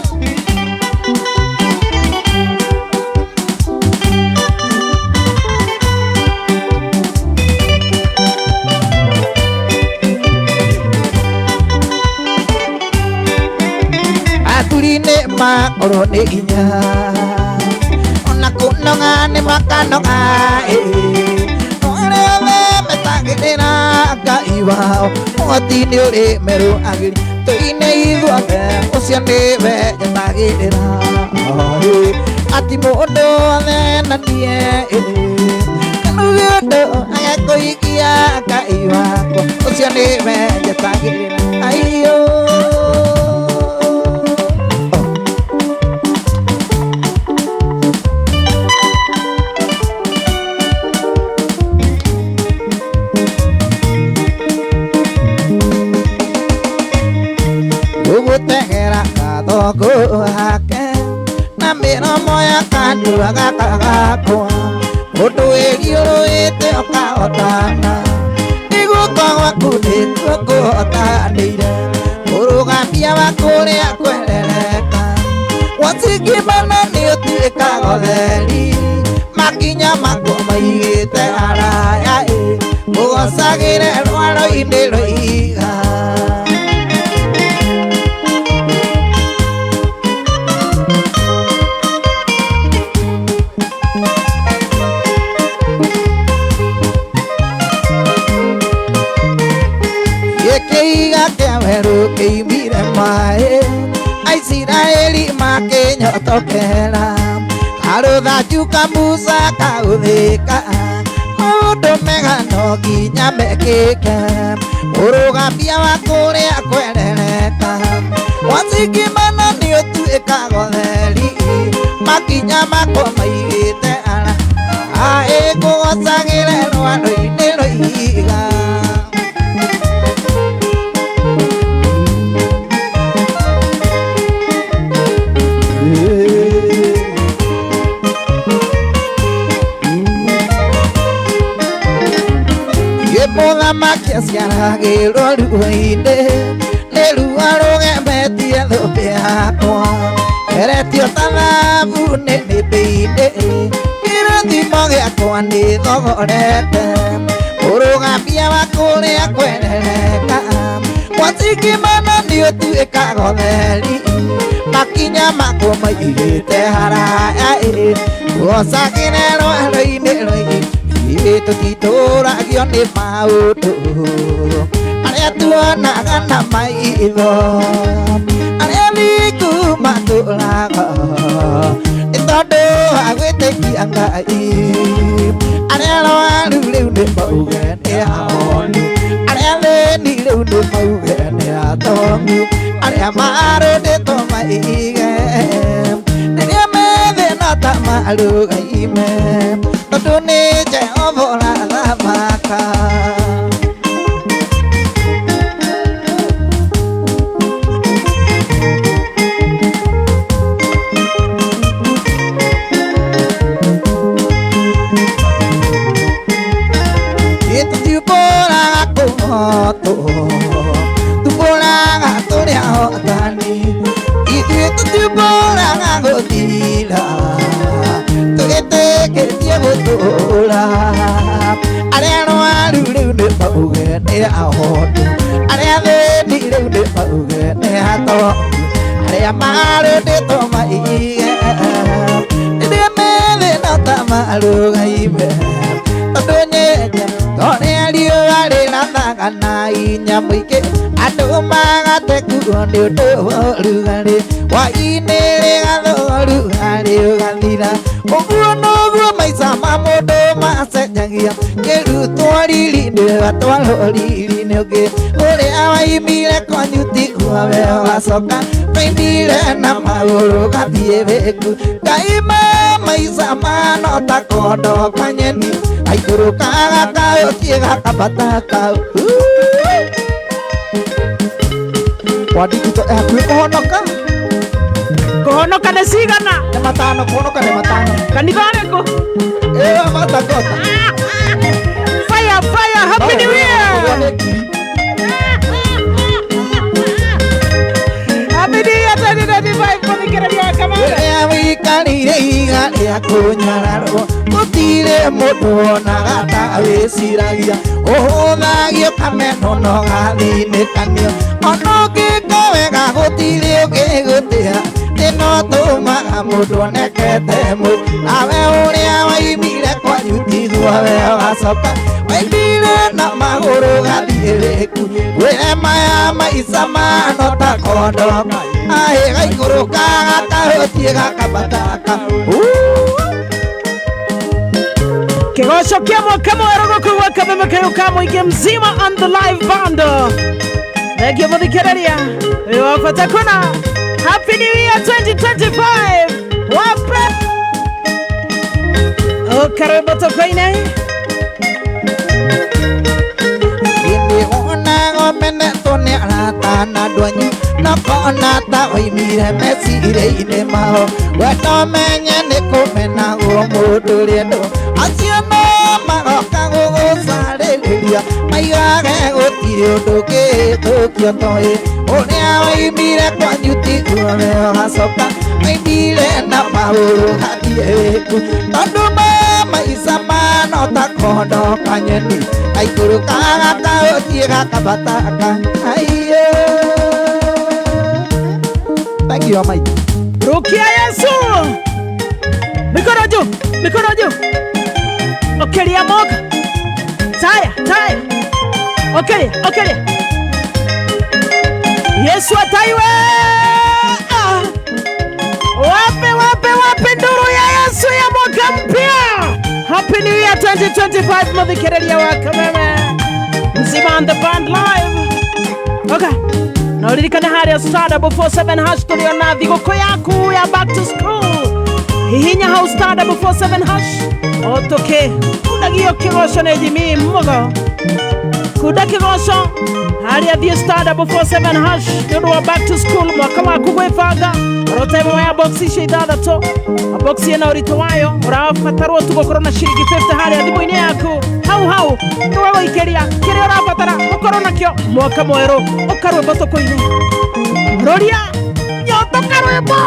Athuri nĩ makorwo nĩ hinya, ona kũnoga nĩ makanoga, no arĩa othe metagĩrĩra Ngai wao, ũhoti nĩ ũrĩ merũagĩria. Tũine ithuothe, ũcio nĩwe njetagĩrĩra. Ati mũndũ othe nanie, kanuge ũndũ agakũikia Ngai wakwa, ũcio nĩwe njetagĩrĩra. Aiyo. Gũtegera gathongo hake na mĩromo ya kanua gaka gakwa, mũndũ wĩriũrũĩte ũkahotana, nĩguoko gwaku nĩkuo kũhotanĩire, mũrũgamia wa kũrĩa kwerereka, wacingimana nĩũtuĩkaga ũtheri, makinya makwa maigĩte haraya, ngũgocagĩre rwaro-inĩ rwa ihiga. Gĩkĩiga kĩa werũ kĩimire maĩ, Aisiraeli makĩnyotokera, karũthanju ka Musa kaũthĩka, maũndũ mega no nginya mekĩke, mũrũgamia wa kũrĩa kwerereka, wacingimana nĩũtuĩkaga ũtheri, makinya makwa maigĩte ara, aĩ ngũgocagĩre Ciaciaragĩrwo ruo-inĩ nĩ ruo rũgemetie thũmbĩ yakwa eretio ta thabuni nĩmbĩ-inĩ kĩrathimo gĩakwa nĩ thogorete ũrũgamia wa kũrĩa kwerereka mwacikimana nĩ ũtuĩkaga ũtheri makinya makwo maigĩte haraya ĩ gũcagĩre rwaro-inĩ rũingĩ ithuĩ tũtitũragio nĩ maũndũ marĩa tuonaga na maitho arĩa thingu matũraga nĩ tondũ wa gwĩtĩkia Ngai arĩa arwaru rĩu nĩ mauge nĩ ahonu arĩa athĩni rĩu nĩ mauge nĩ atongu arĩa marũndĩtwo maige rĩrĩa methĩna ta marũgaime tondũ nĩ Jehova ũrathamaka. Tũtiũmbũraga kũhotwo tũmbũraga tũrĩ ahotani ithuĩ tũtiũmbũraga gũthira tũgĩtĩkĩtie gũtũũra arĩa arwaru rĩu nĩ mauge nĩ ahonu arĩa athĩni rĩu nĩ mauge nĩ atongu arĩa marũndĩtwo maige rĩrĩa methĩna ta marũgaime tondũ nyenja torĩa riũa rĩrathaga na inya mũingĩ andũ magate kuo nĩ ũndũ wa ũrugarĩ hwaĩ-inĩ rĩgathũa ũrugarĩ ũgathira ũguo noguo maica ma mũndũ macenjagia kĩrutwo riri-inĩ gatwarwo riri-inĩ ũngĩ ũrĩa waimire kwanyu tiguo we wacoka waimire na magũrũ gathiĩ wĩku Ngai ma maica mano ta kondo kanyeni aikũrũkaga kaũthiĩ gakambata kau wandikito hakuhĩ kũhonoka kũhonoka nĩ cigana nĩ matano kũhonoka nĩ matano kanitha ũrĩkũ ĩyo matakota fire fire happy new year happy new year 2025 mũthikĩrĩria wa Kameme rĩrĩa wĩikarĩire ihiga rĩa kũnyararwo gũtirĩ mũndũ wonaga ta wĩciragia ũhũthagio kameno no gathinĩkanio ona ũngĩka wega gũtirĩ ũngĩgũtĩa ĩno tũmaga mũndũ onekete mũ nawe ũrĩa waimire kwanyu tiguo we wacoka waimire na magũrũ gathiĩ wĩku wĩre maya maica mano ta kondo aĩ gaikũrũkaga kahũtiĩ gakabataka Kĩgoco kĩa mwaka mwerũ gũkũ gwa Kameme kayũ ka mũingĩ mzima on the live band thengio mũthikĩrĩria wĩ wa bata kũna Happy New Year 2025 wape ũkarwĩmbo tũkũine Hĩndĩ wonaga ũmenetwo nĩ arata na andũ anyu na ũkona ta waimire meciria-inĩ mao wenda ũmenye nĩ kũmenagwo mũndũ ũrĩa ndũ acio no magoka gũgũcarĩrĩria maigage gũtirĩ ũndũ ũngĩthũkio toĩ ũrĩa waimire kwanyu tiguo we wacoka waimire na magũrũ gathiĩ wĩku tondũ maica mano ta kondo kanyeni aikũrũkaga kaũthiĩ gakabataka aiyo. Thank you, Mike. Rukia Yesu mikono juu mikono juu okeria moka taya taya okeria okeria Yesu ataiwe ah. Wape wape wape nduru ya Yesu ya mwaka mpya Happy New Year 2025 mũthikĩrĩria wa Kameme mzima on the band live okay na ũririkane harĩa star 447 hash tũrĩona thigũkũ yaku ya back to school hihinya hau star 447 hash o tũkĩ unagio kĩgoco nĩ Jimmy Mugo Kunda kĩgoco harĩa thiĩ star 447 hash nĩ ũndũ wa back to school mwaka waku gwĩbanga. Rota ĩmwe ya box icio ithathatũ, box ĩna ũritũ wayo, ũrabatarwo tu gũkorwo na ciringi 50 harĩa thimũ-inĩ yaku hau hau nĩwe gũikĩria kĩrĩa ũrabatara ũkorwo nakĩo mwaka mwerũ ũkarwĩmbo tũkũine roria nyotoka rwĩmbo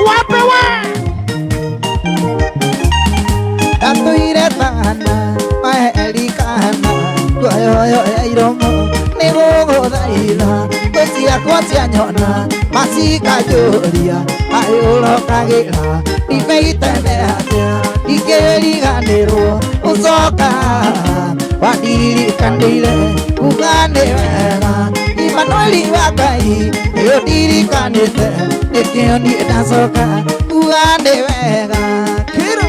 wape we Ndatũire tana mahelikana kuoyoyo ya iromo nĩgũgũthaitha thũ ciakwa cianyona macikanjũria ayũrokagĩra ndimeitene atĩa ndingĩriganĩrwo ũcoka wandirikaniire kuga nĩ wega Imanueli wa Ngai nĩũndirikanĩte nĩkĩo niĩ ndacoka kuga nĩ wega. Kĩro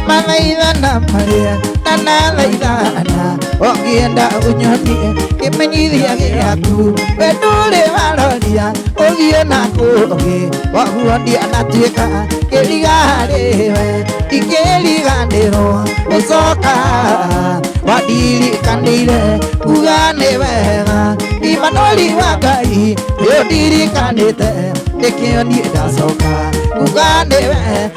Mathaithana maria na nathaithana ũngĩenda ũnyonie kĩmenyithia gĩaku we ndũrĩ waroria ũthiĩ na kũngĩ koguo ndianatuĩka kĩriga harĩwe ndingĩriganĩrwo ũcoka wandirikanĩire kuga nĩ wega Imanueli wa Ngai nĩũndirikanĩte nĩkĩo niĩ ndacoka kuga nĩ wega.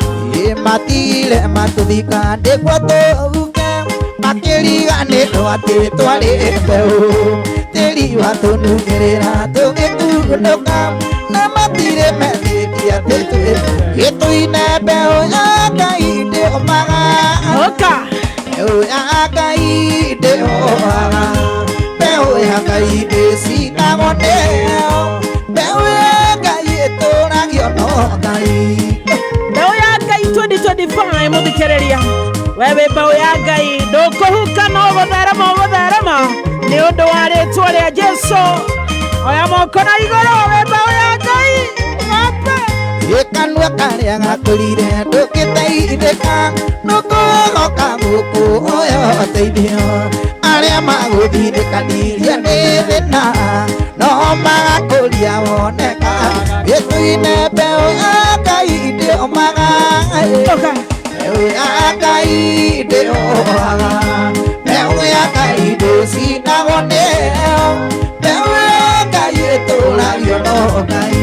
Matire matuthika ndĩguo tũhuke makĩriganĩrwo atĩ twarĩ mbeũ tĩri watũnungĩrĩra tũgĩkunũka na matirĩ metĩkia atĩ gĩtũine mbeũ ya Ngai ndĩũmaga mbeũ ya Ngai ndĩũmaga mbeũ ya Ngai ndĩcinagwo nĩyo mbeũ ya Ngai ĩtũragio no Ngai. Mbeũ ya Ngai 2025 mũthikĩrĩria wewe mbeũ ya Ngai ndũkũhuka no gũtherema ũgũtherema nĩ ũndũ wa rĩtwa rĩa Jesu. Oya moko na igũrũ we mbeũ ya Ngai wape gĩkanua karĩa gakũrire ndũngĩteithĩka ndũkũhoka gũkũ ũyũ ũteithio arĩa magũthirĩkanirie nĩ thĩna no magakũria woneka gĩtũine mbeũ ya Ngai ndĩũmaga mbeũ ya Ngai ndĩũmaga mbeũ ya Ngai ndĩcinagwo nĩyo mbeũ ya Ngai ĩtũragio no Ngai.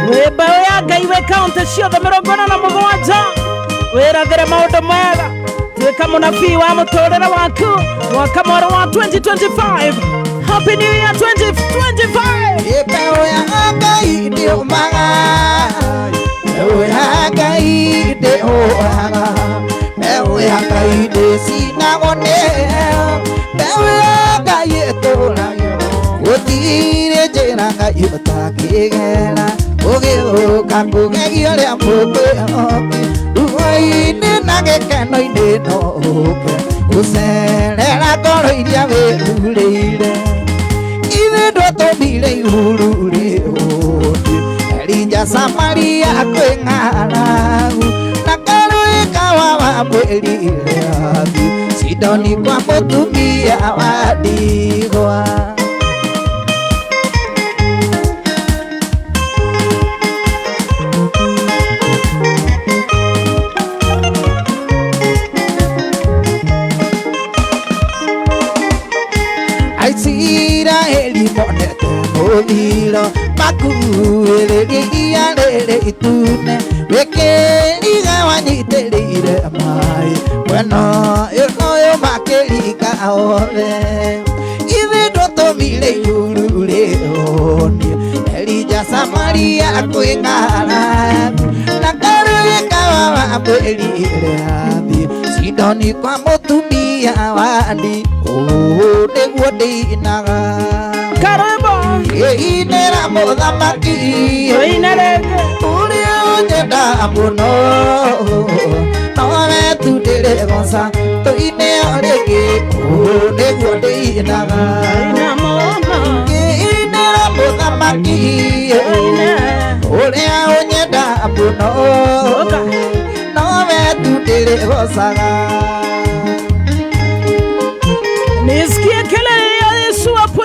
Wĩ mbeũ ya Ngai wĩ kaũntĩ ciothe 47 wĩrathĩre maũndũ mega tuĩka mũnabii wa mũtũrĩre waku mwaka mwerũ wa 2025. Happy New Year 2025. Mbeũ ya Ngai ndĩũmaga mbeũ ya Ngai ndĩũmaga mbeũ ya Ngai ndĩcinagwo nĩyo mbeũ ya Ngai ĩtũragio gũtirĩ njĩra Ngai ũtangĩgera ũgĩũka kũgegia ũrĩa mũkwĩhoke ruo-inĩ na gĩkeno-inĩ no ũke gũcerera ngoro iria wĩthurĩire ithuĩ ndwatũmire ihuru rĩũndĩ Elija Samaria kwĩ ng'aragu na karũĩ kawa wamwĩrire athiĩ Sidoni kwa mũtumia wa ndigwa. Aisiraeli monete mũthiro makuĩrĩrie iria rĩrĩ itune wĩkĩriga wanyitĩrĩire maĩ mwena ũyũ makĩringa othe ithuĩ ndwatũmire igũrũ rĩũnie Elija Samaria kwĩ ng'aragu na karũĩ kawa wamwĩrire athiĩ Sidoni kwa mũtumia wa ndigwa nĩguo ndĩinaga Karibu ĩinĩra mũthamaki ĩine rĩngĩ ũrĩa ũnyenda mũno nowe tu ndĩrĩgoca tũine o rĩngĩ nĩguo ndĩinaga ĩinĩra mũthamaki ũrĩa ũnyenda mũno nowe tu ndĩrĩgocaga. Nisikie kelele ya Yesu hapo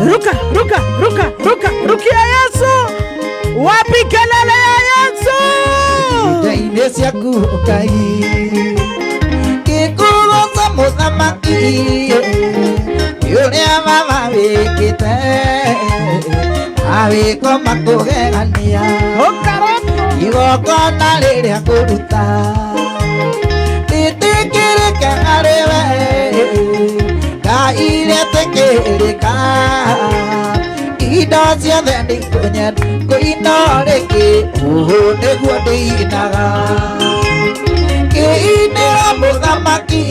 Ruka, ruka, ruka, ruka, rukia Yesu. Wapi kelele ya Yesu? Ngai ciaku Ngai Ngĩkũgoca mũthamaki nĩ ũrĩa baba wĩkĩte mawĩko makũgegania igongona rĩrĩa ngũruta rĩtĩkĩrĩke harĩ we Ngai rĩtĩkĩrĩka indo ciothe nĩikũnyenda kũina rĩngĩ ũũ nĩguo ndĩinaga ngĩinĩra mũthamaki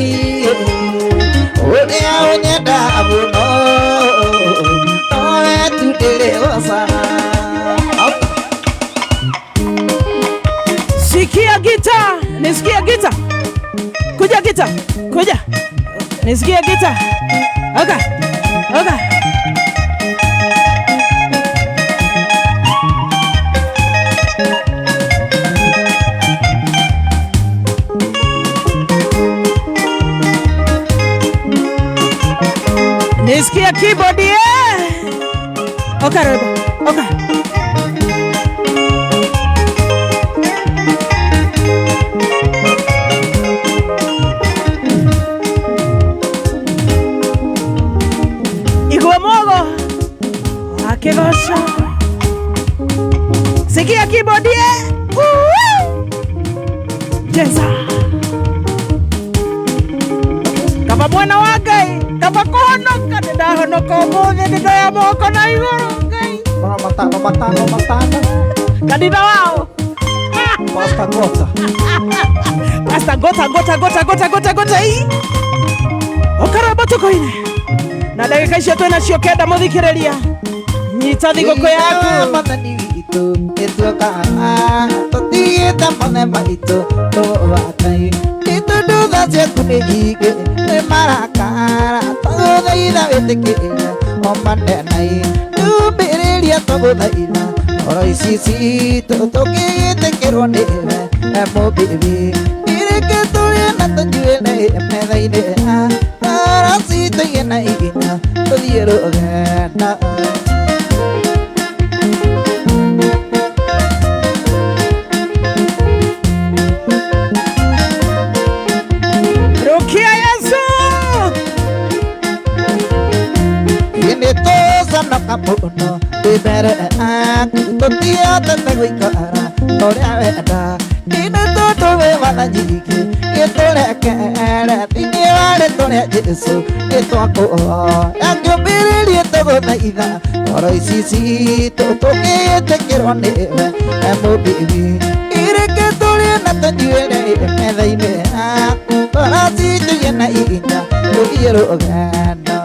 ũrĩa ũnyenda mũno nowe tu ndĩrĩgocaga. Sikia gita, nisikia gita. Kuja gita, kuja. Nisikia gita. Oka, oka. Nisikia keyboard yeah. Oka rebo, oka. Igua mogo akigosha. Sikia keyboard yeah. Cheza. Kaba mwana wa Ngai, kaba kũhonoka, nĩndahonoka ũmũthĩ, nĩndoya moko na igũrũ Ngai. Matano, matano, matano. Kanitha wao. Pastor Gota. Pastor Gota, Gota, Gota, Gota, Gota, Gota ii. Ũkaramba tũkoine. Na ndagĩka icio twĩna cio kenda mũthikĩrĩria. Nyita thigũkũ yaku. Mwathani witũ nĩtuokaga tũtigĩte mothe maitũ tũwa Ngai nĩ tondũ tha ciaku nĩ nyingĩ nĩ marakara twagũthaitha wĩtĩkĩre omanenai tũmbĩrĩria twagũthaitha ngoro ici citũ tũkĩgĩtĩkĩrwo nĩwe mũmbibi irĩke tũrĩe na tũnyuĩre metha-inĩ ngoro citũ igĩe na hinya tũthiĩ rũgendo. Rukia Yesu. Nĩtũconoka mũno twĩ mbere yaku tũtiotete gũikara ũrĩa wenda nĩ tondũ wĩ watha nyingĩ gĩtũrekere thĩinĩ wa rĩtwa rĩa Jesũ nĩtwakũhoya ngĩũmĩrĩrie tũgũthaitha ngoro ici citũ tũkĩĩtĩkĩrwo nĩwe mũmbibi irĩke tũrĩe na tũnyuĩre metha-inĩ yaku ngoro citũ igĩe na hinya tũthiĩ rũgendo.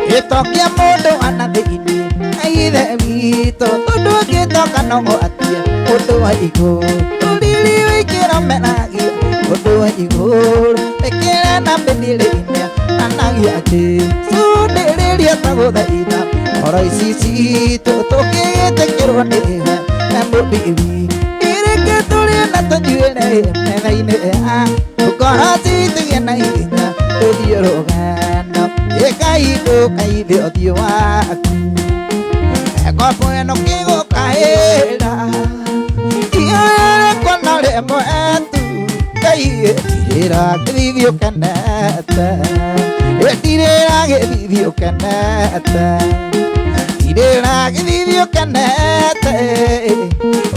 Gĩtokia mũndũ ana thĩinĩ na ithe witũ tondũ ngĩtoka no gwatie ũndũ wa igũrũ rũriri wĩkĩra meragia ũndũ wa igũrũ ĩkĩra na mĩthirĩine anagia Jesũ ndĩrĩria twagũthaitha ngoro ici citũ tũkĩgĩtĩkĩrwo nĩwe mũmbibi irĩke tũrĩe na tũnyuĩre metha-inĩ yaku ngoro citũ igĩe na hinya tũthiĩ rũgendo Ngai ndũkaithe ũthiũ waku ngombo ĩno ngĩgũkaĩra iyorekwo na rĩmwe tu Ngai ndirĩra ngĩthithi ũkenete ndirĩra gĩthithi ũkenete ndirĩra gĩthithi ũkenete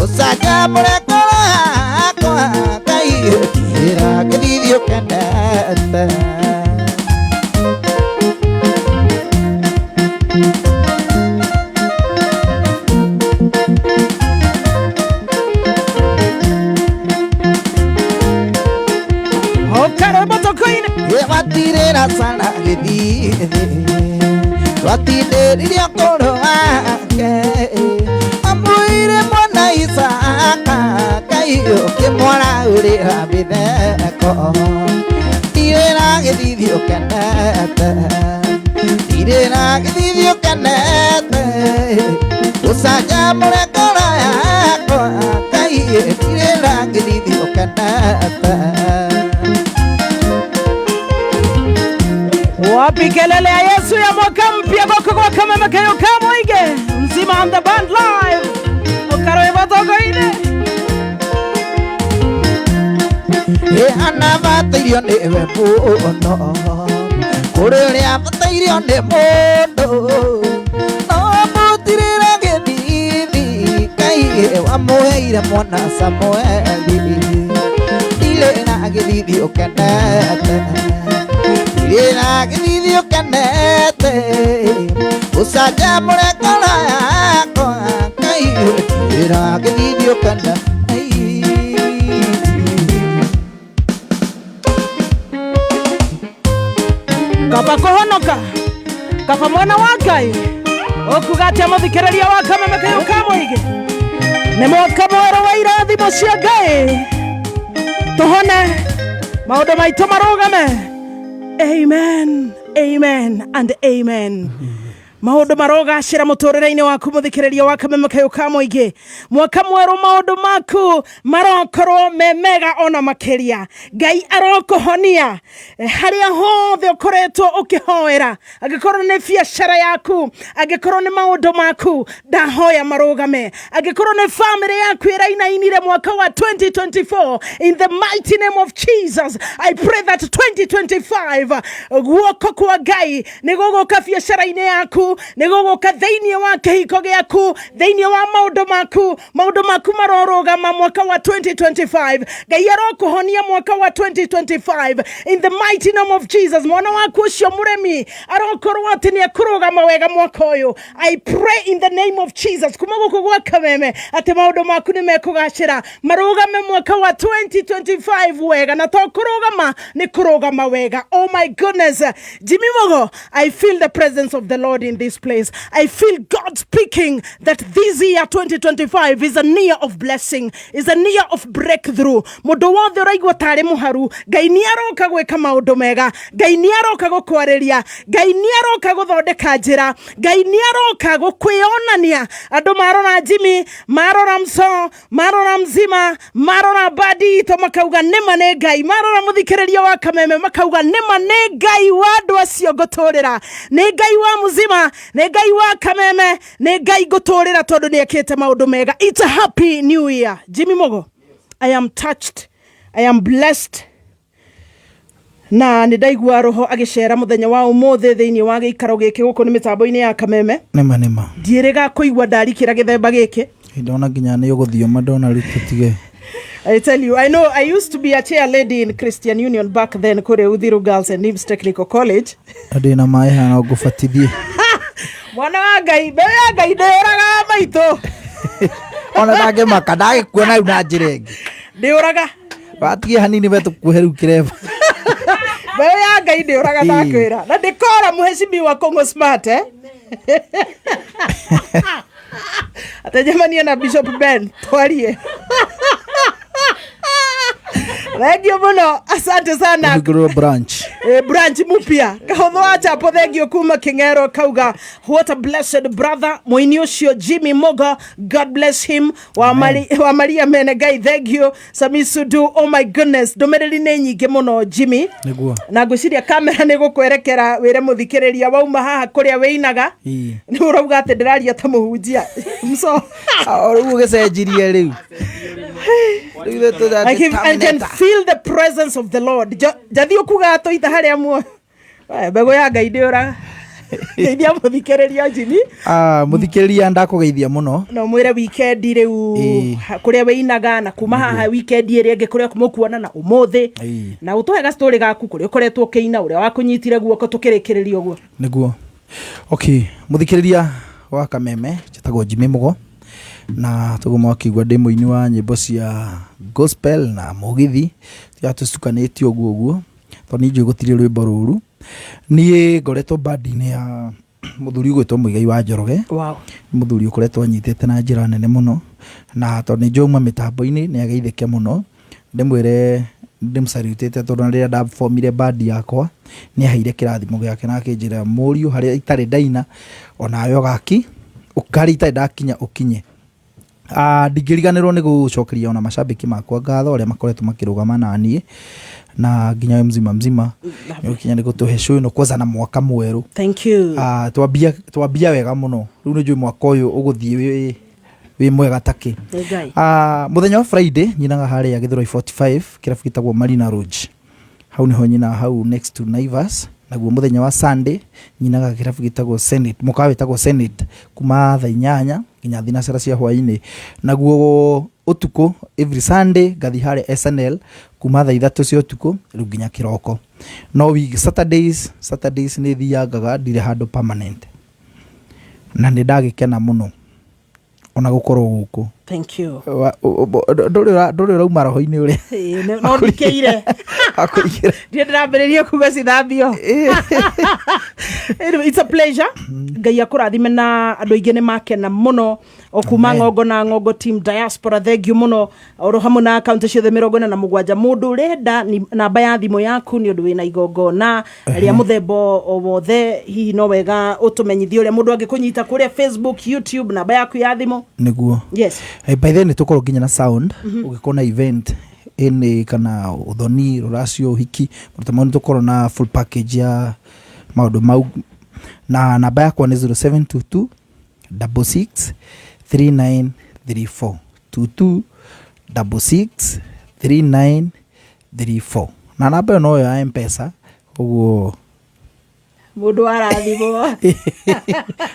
ũcanjamũre ngoro yakwa Ngai ndirĩra gĩthithi ũkenete. Watirĩra sana gĩthithi twatinĩririe ngoro wake amwĩire mwana Isaka Ngai ũkĩmwaraũrĩra mĩtheko ndirĩra gĩthithi ũkenete ndirĩra gĩthithi ũkenete Ũcanjamũre ngoro yakwa Ngai ndirĩ ngĩthithi ũkenete. Wapi kelele ya Yesu ya mwaka mpya goko gwa Kameme kayo kamoige Mzima on the band live Okaro ebotogoine. Ana batairio nĩwe mũno kũrĩ ũrĩa batairio nĩ mũndũ no mũtirĩra gĩthithi Ngai wamũheire mwana Samueli ndirĩ na gĩthithi ũkenete ndirĩ na gĩthithi ũkenete ũcanjamũre ngoro yakwa Ngai ndirĩ na gĩthithi ũkenete. Kaba kuhonoka kaba mwana wa Ngai okuga atia muthikiriria wa Kameme kayo kamoige ni mwaka mwerũ wa irathimo cia Ngai tuhone maundu maitu marugame. Amen, amen and amen. Maundu marogacira muturire-ini waku muthikiriria wa Kameme kayo kamoige mwaka mwerũ maundu maku marokorwo me mega ona makiria. Ngai arokuhonia haria hothe ukoretwo ukihoera angikorwo ni biacara yaku angikorwo ni maundu maku ndahoya marugame angikorwo ni family yaku irainainire mwaka wa 2024 in the mighty name of Jesus I pray that 2025 guoko kwa Ngai ni guguka biacara-ini yaku ni guguka thiini wa kihiko giaku thiini wa maundu maku maundu maku marorugama mwaka wa 2025. Ngai arokuhonia mwaka wa 2025 in the mighty name of Jesus. Mwana waku ucio muremi arokorwo ati ni akurugama wega mwaka uyu. I pray in the name of Jesus kuma guku gwa Kameme ati maundu maku ni mekugacira marugame mwaka wa 2025 wega na to kurugama ni kurugama wega. Oh my goodness, Jimmy Mugo, I feel the presence of the Lord in this place. I feel God speaking that this year 2025 is a year of blessing, is a year of breakthrough. Mundu wothe uraigua tari muharu Ngai ni aroka gwika maundu mega, Ngai ni aroka gukwariria, Ngai ni aroka guthondeka njira, Ngai ni aroka gukwionania. Andu marora Jimmy, marora Mso, marora Mzima, marora Badi to makauga nima ni Ngai, marora muthikiriria wa Kameme makauga nima ni Ngai wa andu acio nguturira, ni Ngai wa Mzima, ni Ngai wa Kameme, ni Ngai nguturira tondu ni ekite maundu mega. It's a happy new year. Jimmy Mugo, I am touched, I am blessed. Na nĩ ndaigua roho agĩcera mũthenya wa ũmũthĩ thĩinĩ wa gĩikaro gĩkĩ gũkũ nĩ mĩtambo-inĩ ya Kameme. Nĩma nĩma ndiĩrĩga kũigua ndarikĩra gĩthemba gĩkĩ. Ndona nginya nĩ ũgũthioma ndona rĩu tũtige. I tell you, I know I used to be a chair lady in Christian Union back then kũrĩ Uthiru Girls and Nibs Technical College. Ndĩ na maĩ haha no ngũbatithie. Mwana wa Ngai, mbeũ ya Ngai ndĩũragaga maitũ. Ona ndangĩmaka ndagĩkuona rĩu na njĩra ĩngĩ. Ndĩũraga. Watigie hanini we tũkuohe rĩu kĩremba. Mbeũ ya Ngai ndĩũraga ndakwĩra. Na ndĩkora mũhecimiwa Kongo Smart eh? Atejemania na Bishop Ben twarie. Thank you muno, asante sana. Hingũrwo branch. Branch mupya kahotho wa chapo thengio kuma King'ero kauga what a blessed brother muini ucio Jimmy Mugo, God bless him. Wa Maria Mene Ngai thank you. Sami Sudu, oh my goodness, ndumiriri ni nyingi muno Jimmy. Niguo na ngwiciria kamera ni gukwerekera wire muthikiriria wauma haha kuria wiinaga ni urauga ati ndiraria ta muhunjia mso riu ugicenjirie riu. I can feel the presence of the Lord. Jathi ukuga toita haria muo mbegu ya Ngai ndiura ngeithia muthikiriria Jimmy. Muthikiriria ndakugeithia muno no mwire weekend riu kuria wiinaga na kuma haha weekend iria ingi kuria mukuona na umuthi na utuhe ga story gaku kuria ukoretwo ukiina uria wakunyitire guoko tukirikiriria uguo niguo. Okay, muthikiriria wa Kameme njitagwo Jimmy Mugo na tuguo mwakigua ndi muini wa nyimbo cia gospel na mugithi tiatucukanĩtie ũguo ũguo tondũ niĩ njũĩ gũtirĩ rwĩmbo rũru. Niĩ ngoretwo bandi-inĩ ya mũthuri ũgwĩtwo Muigai wa Njoroge. Wow. Mũthuri ũkoretwo anyitĩte na njĩra nene mũno na tondũ nĩ njũĩ auma mĩtambo-inĩ nĩ ageithĩke mũno ndĩmwĩre ndĩmũcariutĩte tondũ rĩrĩa ndabomire bandi yakwa nĩ aheire kĩrathimo gĩake na akĩnjĩra mũriũ harĩa itarĩ ndaina onawe ũgaki Ũkarĩ itarĩ ndakinya ũkinye. Ndingĩriganĩrwo nĩ gũcokeria ona macambĩki makwa ngatho arĩa makoretwo makĩrũgama na niĩ na nginya we mzima mzima nĩ ũkinya nĩ gũtũhe show ĩno kwanza na mwaka mwerũ. Thank you. Twambia wega mũno rĩu nĩ njũĩ mwaka ũyũ ũgũthiĩ wĩ mwega takĩ. Mũthenya wa Friday nyinaga harĩa Gĩthũrai 45 kĩrabu gĩtagwo Marina Lodge, hau nĩho nyina hau next to Naivas. Naguo mũthenya wa Sunday nyinaga kĩrabu gĩtagwo Senate, mũkawa wĩtagwo Senate kuma thaa 8 nginya thinacara cia hwaĩ-inĩ. Naguo ũtukũ every Sunday ngathiĩ harĩa SNL kuma thaa 3 cia ũtukũ rĩu nginya kĩroko. No week Saturdays nĩ thiangaga ndirĩ handũ permanent, na nĩ ndagĩkena mũno ona gũkorwo gũkũ. Thank you. Ndũrĩ ũrauma roho-inĩ ũrĩa no ndikĩire ndiĩ ndĩrambĩrĩria kuga cithambio. Anyway, it's a pleasure. Ngai akũrathime na andũ aingĩ nĩ makena mũno o kuma ng'ongo na ng'ongo team diaspora, thank you mũno oro hamwe na akaunti ciothe 47. Mũndũ ũrenda namba ya thimũ yaku nĩ ũndũ wĩna igongona rĩa mũthemba o wothe, hihi no wega ũtũmenyithie ũrĩa mũndũ angĩkũnyita kũrĩa Facebook, YouTube, namba yaku ya thimũ nĩguo. Yes. By then nĩ tũkorwo nginya na sound ũgĩkorwo na event ĩnĩ kana ũthoni, rũracio, ũhiki, maũndũ mau nĩ tũkorwo na full package ya maũndũ mau. Na namba yakwa nĩ 0722 66 3934 22 66 3934 na namba ĩyo noyo ya M-Pesa, ũguo mũndũ arathimwo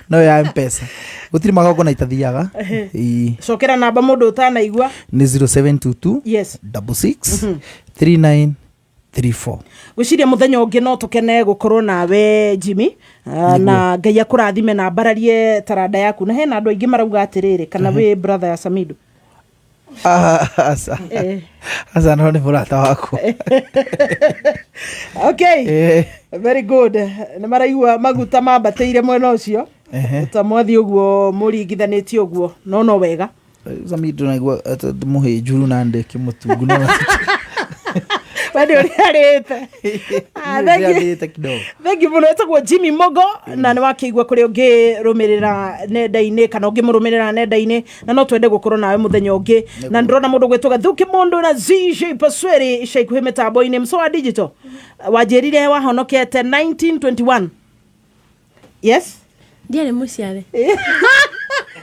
no ya M-Pesa gũtirĩ magongona itathiaga. Cokera namba mũndũ ũtanaigua nĩ 0722 yes 66 3934. Gwĩciria mũthenya ũngĩ no tũkene gũkorwo nawe Jimmy, na Ngai akũrathime na mbararie taranda yaku. Na hena andũ aingĩ marauga atĩrĩrĩ, kana wĩ brother ya Samido? Aca aca, no nĩ mũrata wakwa. Okay, very good. Nĩ maraigua maguta mambatĩire mwena ũcio ta mwathiĩ ũguo mũringithanĩtie ũguo, no wega. Samido naigua mũhĩnjuru na ndĩkĩ mũtungu no we nĩ ũrĩa arĩte. Thank you mũno. Etagwo Jimmy Mogo na nĩ wakĩigua kũrĩa ũngĩrũmĩrĩra nenda-inĩ kana ũngĩmũrũmĩrĩra nenda-inĩ, na no twende gũkorwo nawe mũthenya ũngĩ. Na ndĩrona mũndũ gwĩtwo Gathuki Mũndũ na ZJ Pasweri ica ikuhĩ mĩtambo-inĩ. Mso wa digital wanjĩrire wahonokete 1921. Yes, ndiarĩ mũciare.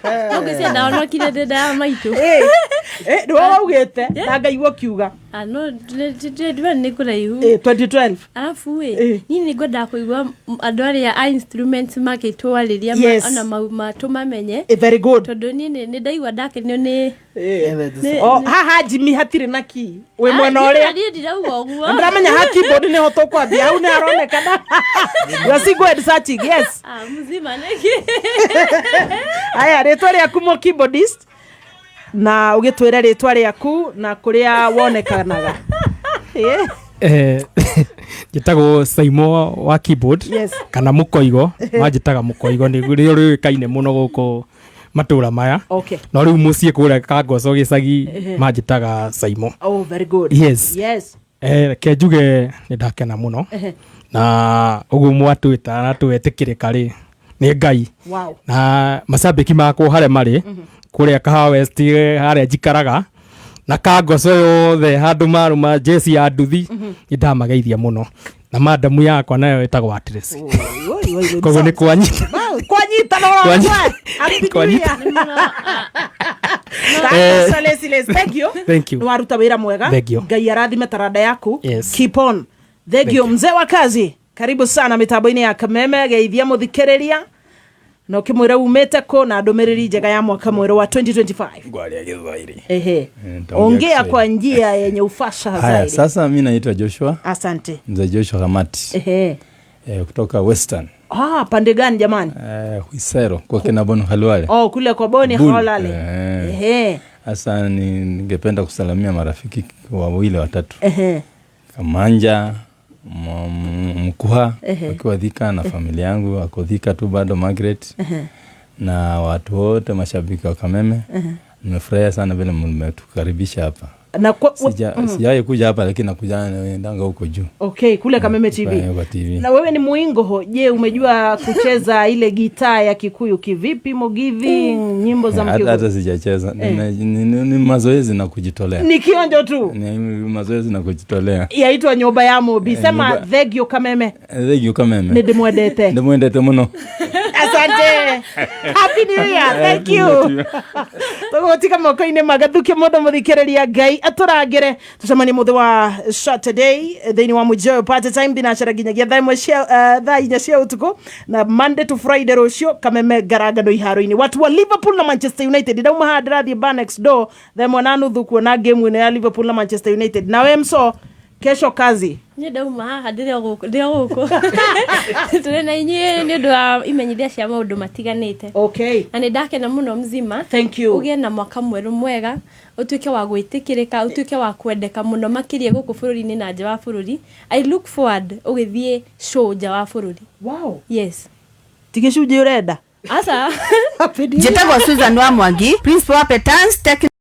Ngwĩciria ndahonokire ndĩ nda ya maitũ. Nĩwe waugĩte na ngaigua ũkiuga. No 2021 nĩ kũraihu. 2012. Arabu ĩ niĩ nĩ ngwendaga kũigua andũ arĩa a instruments makĩtwarĩria ona matũmamenye. Very good. Tondũ niĩ nĩ ndaigua ndakenio nĩ haha Jimmy hatirĩ na key wĩ mwena ũrĩa. Niĩ ndirauga ũguo. Ndĩramenya ha keyboard nĩho tũkwambia, hau nĩ haronekana. You are single and searching, yes. Mzima nĩkĩ. Aya, rĩtwa rĩaku mũ keyboardist na ũgĩtwĩre rĩtwa rĩaku na kũrĩa wonekanaga. Njĩtagwo Saimo wa keyboard. Yes. Kana Mũkoigo, manjĩtaga Mũkoigo nĩrĩo rĩũĩkaine mũno gũkũ matũra maya. Okay. No rĩu mũciĩ kũrĩa Kangoco gĩcagi manjĩtaga Saimo. Oh, very good. Yes. Yes. Reke njuge nĩ ndakena mũno na ũguo mwatwĩta na twetĩkĩrĩka rĩ nĩ Ngai. Wow. Na macambĩki makwa harĩa marĩ kũrĩa Kahawa West harĩa njikaraga na Kangoco yothe handũ marũma jeci ya nduthi nĩ ndamageithia mũno. Na madamu yakwa nayo ĩtagwo Atresi. Koguo nĩ kwanyita. Kwanyita na kwanyita. Thank you. Thank you. Nĩ waruta wĩra mwega. Ngai arathime taranda yaku. Yes. Keep on. Thank you. Mzee wa kazi. Karibu sana mitambo-inĩ ya Kameme, geithia mũthikĩrĩria na ũkĩmwĩra umĩte kũ na ndũmĩrĩri njega ya mwaka mwerũ wa 2025. Ngwaria Gĩthwaili. Ehe. Ongea kwa njia yenye ufasaha zaidi. Haya, sasa mimi naitwa Joshua. Asante. Mzee Joshua Hamati. Ehe. Kutoka Western. Pande gani jamani? Huisero kwa kina Boni Halwale. Oh, kule kwa Boni Halwale. Ehe. Sasa ningependa kusalamia marafiki wawili watatu. Ehe. Kamanja Mkuha akiwa Thika na familia yangu ako Thika tu bado, Margaret. Na watu wote mashabiki wa Kameme. Nimefurahia sana vile mmetukaribisha hapa. Na kwa, Sija, sijawahi kuja hapa lakini nakuja naendanga huko juu. Okay, kule Kameme TV. Kwa TV. Na wewe ni muingoho, je, umejua kucheza ile gitaa ya Kikuyu kivipi, Mugithi, nyimbo za Hata Mkikuyu? hata sijacheza. Ni mazoezi na kujitolea. Ni kionjo tu. Ni mazoezi na kujitolea. Yaitwa Nyumba ya Mubi. Sema nyumba- thegio Kameme. Thank you Kameme. Nindimwendete. Ndimwendete muno. Asante. Happy New Year. Thank you. Tũgũtiga moko-inĩ magathukie mũndũ mũthikĩrĩria Ngai atũrangĩre tũcemanie mũthĩ wa Saturday thĩinĩ wa Mũjoyo Party Time thinacara nginyagia thaa ĩmwe cia thaa 4 cia ũtukũ na Monday to Friday rũciũ Kameme ngarangano iharo-inĩ watu wa Liverpool na Manchester United. Ndauma haha ndĩrathiĩ bar next door thaa 1:30 kuona game ĩno ya Liverpool na Manchester United. Nawe mso kesho kazi. Niĩ ndauma haha ndĩrĩ o gũkũ ndĩ o gũkũ tũrĩ na inyuĩ nĩ ũndũ wa imenyithia cia maũndũ matiganĩte. Okay. Na nĩ ndakena mũno mzima. Thank you. Ũgĩe na mwaka mwerũ mwega, ũtuĩke wa gwĩtĩkĩrĩka, ũtuĩke wa kwendeka mũno makĩria gũkũ bũrũri-inĩ na nja wa bũrũri. I look forward ũgĩthiĩ show nja wa bũrũri. Wow. Yes. Ti gĩcunjĩ ũrenda? Aca. Njĩtagwo Susan wa Mwangi, principal wa Petans Technical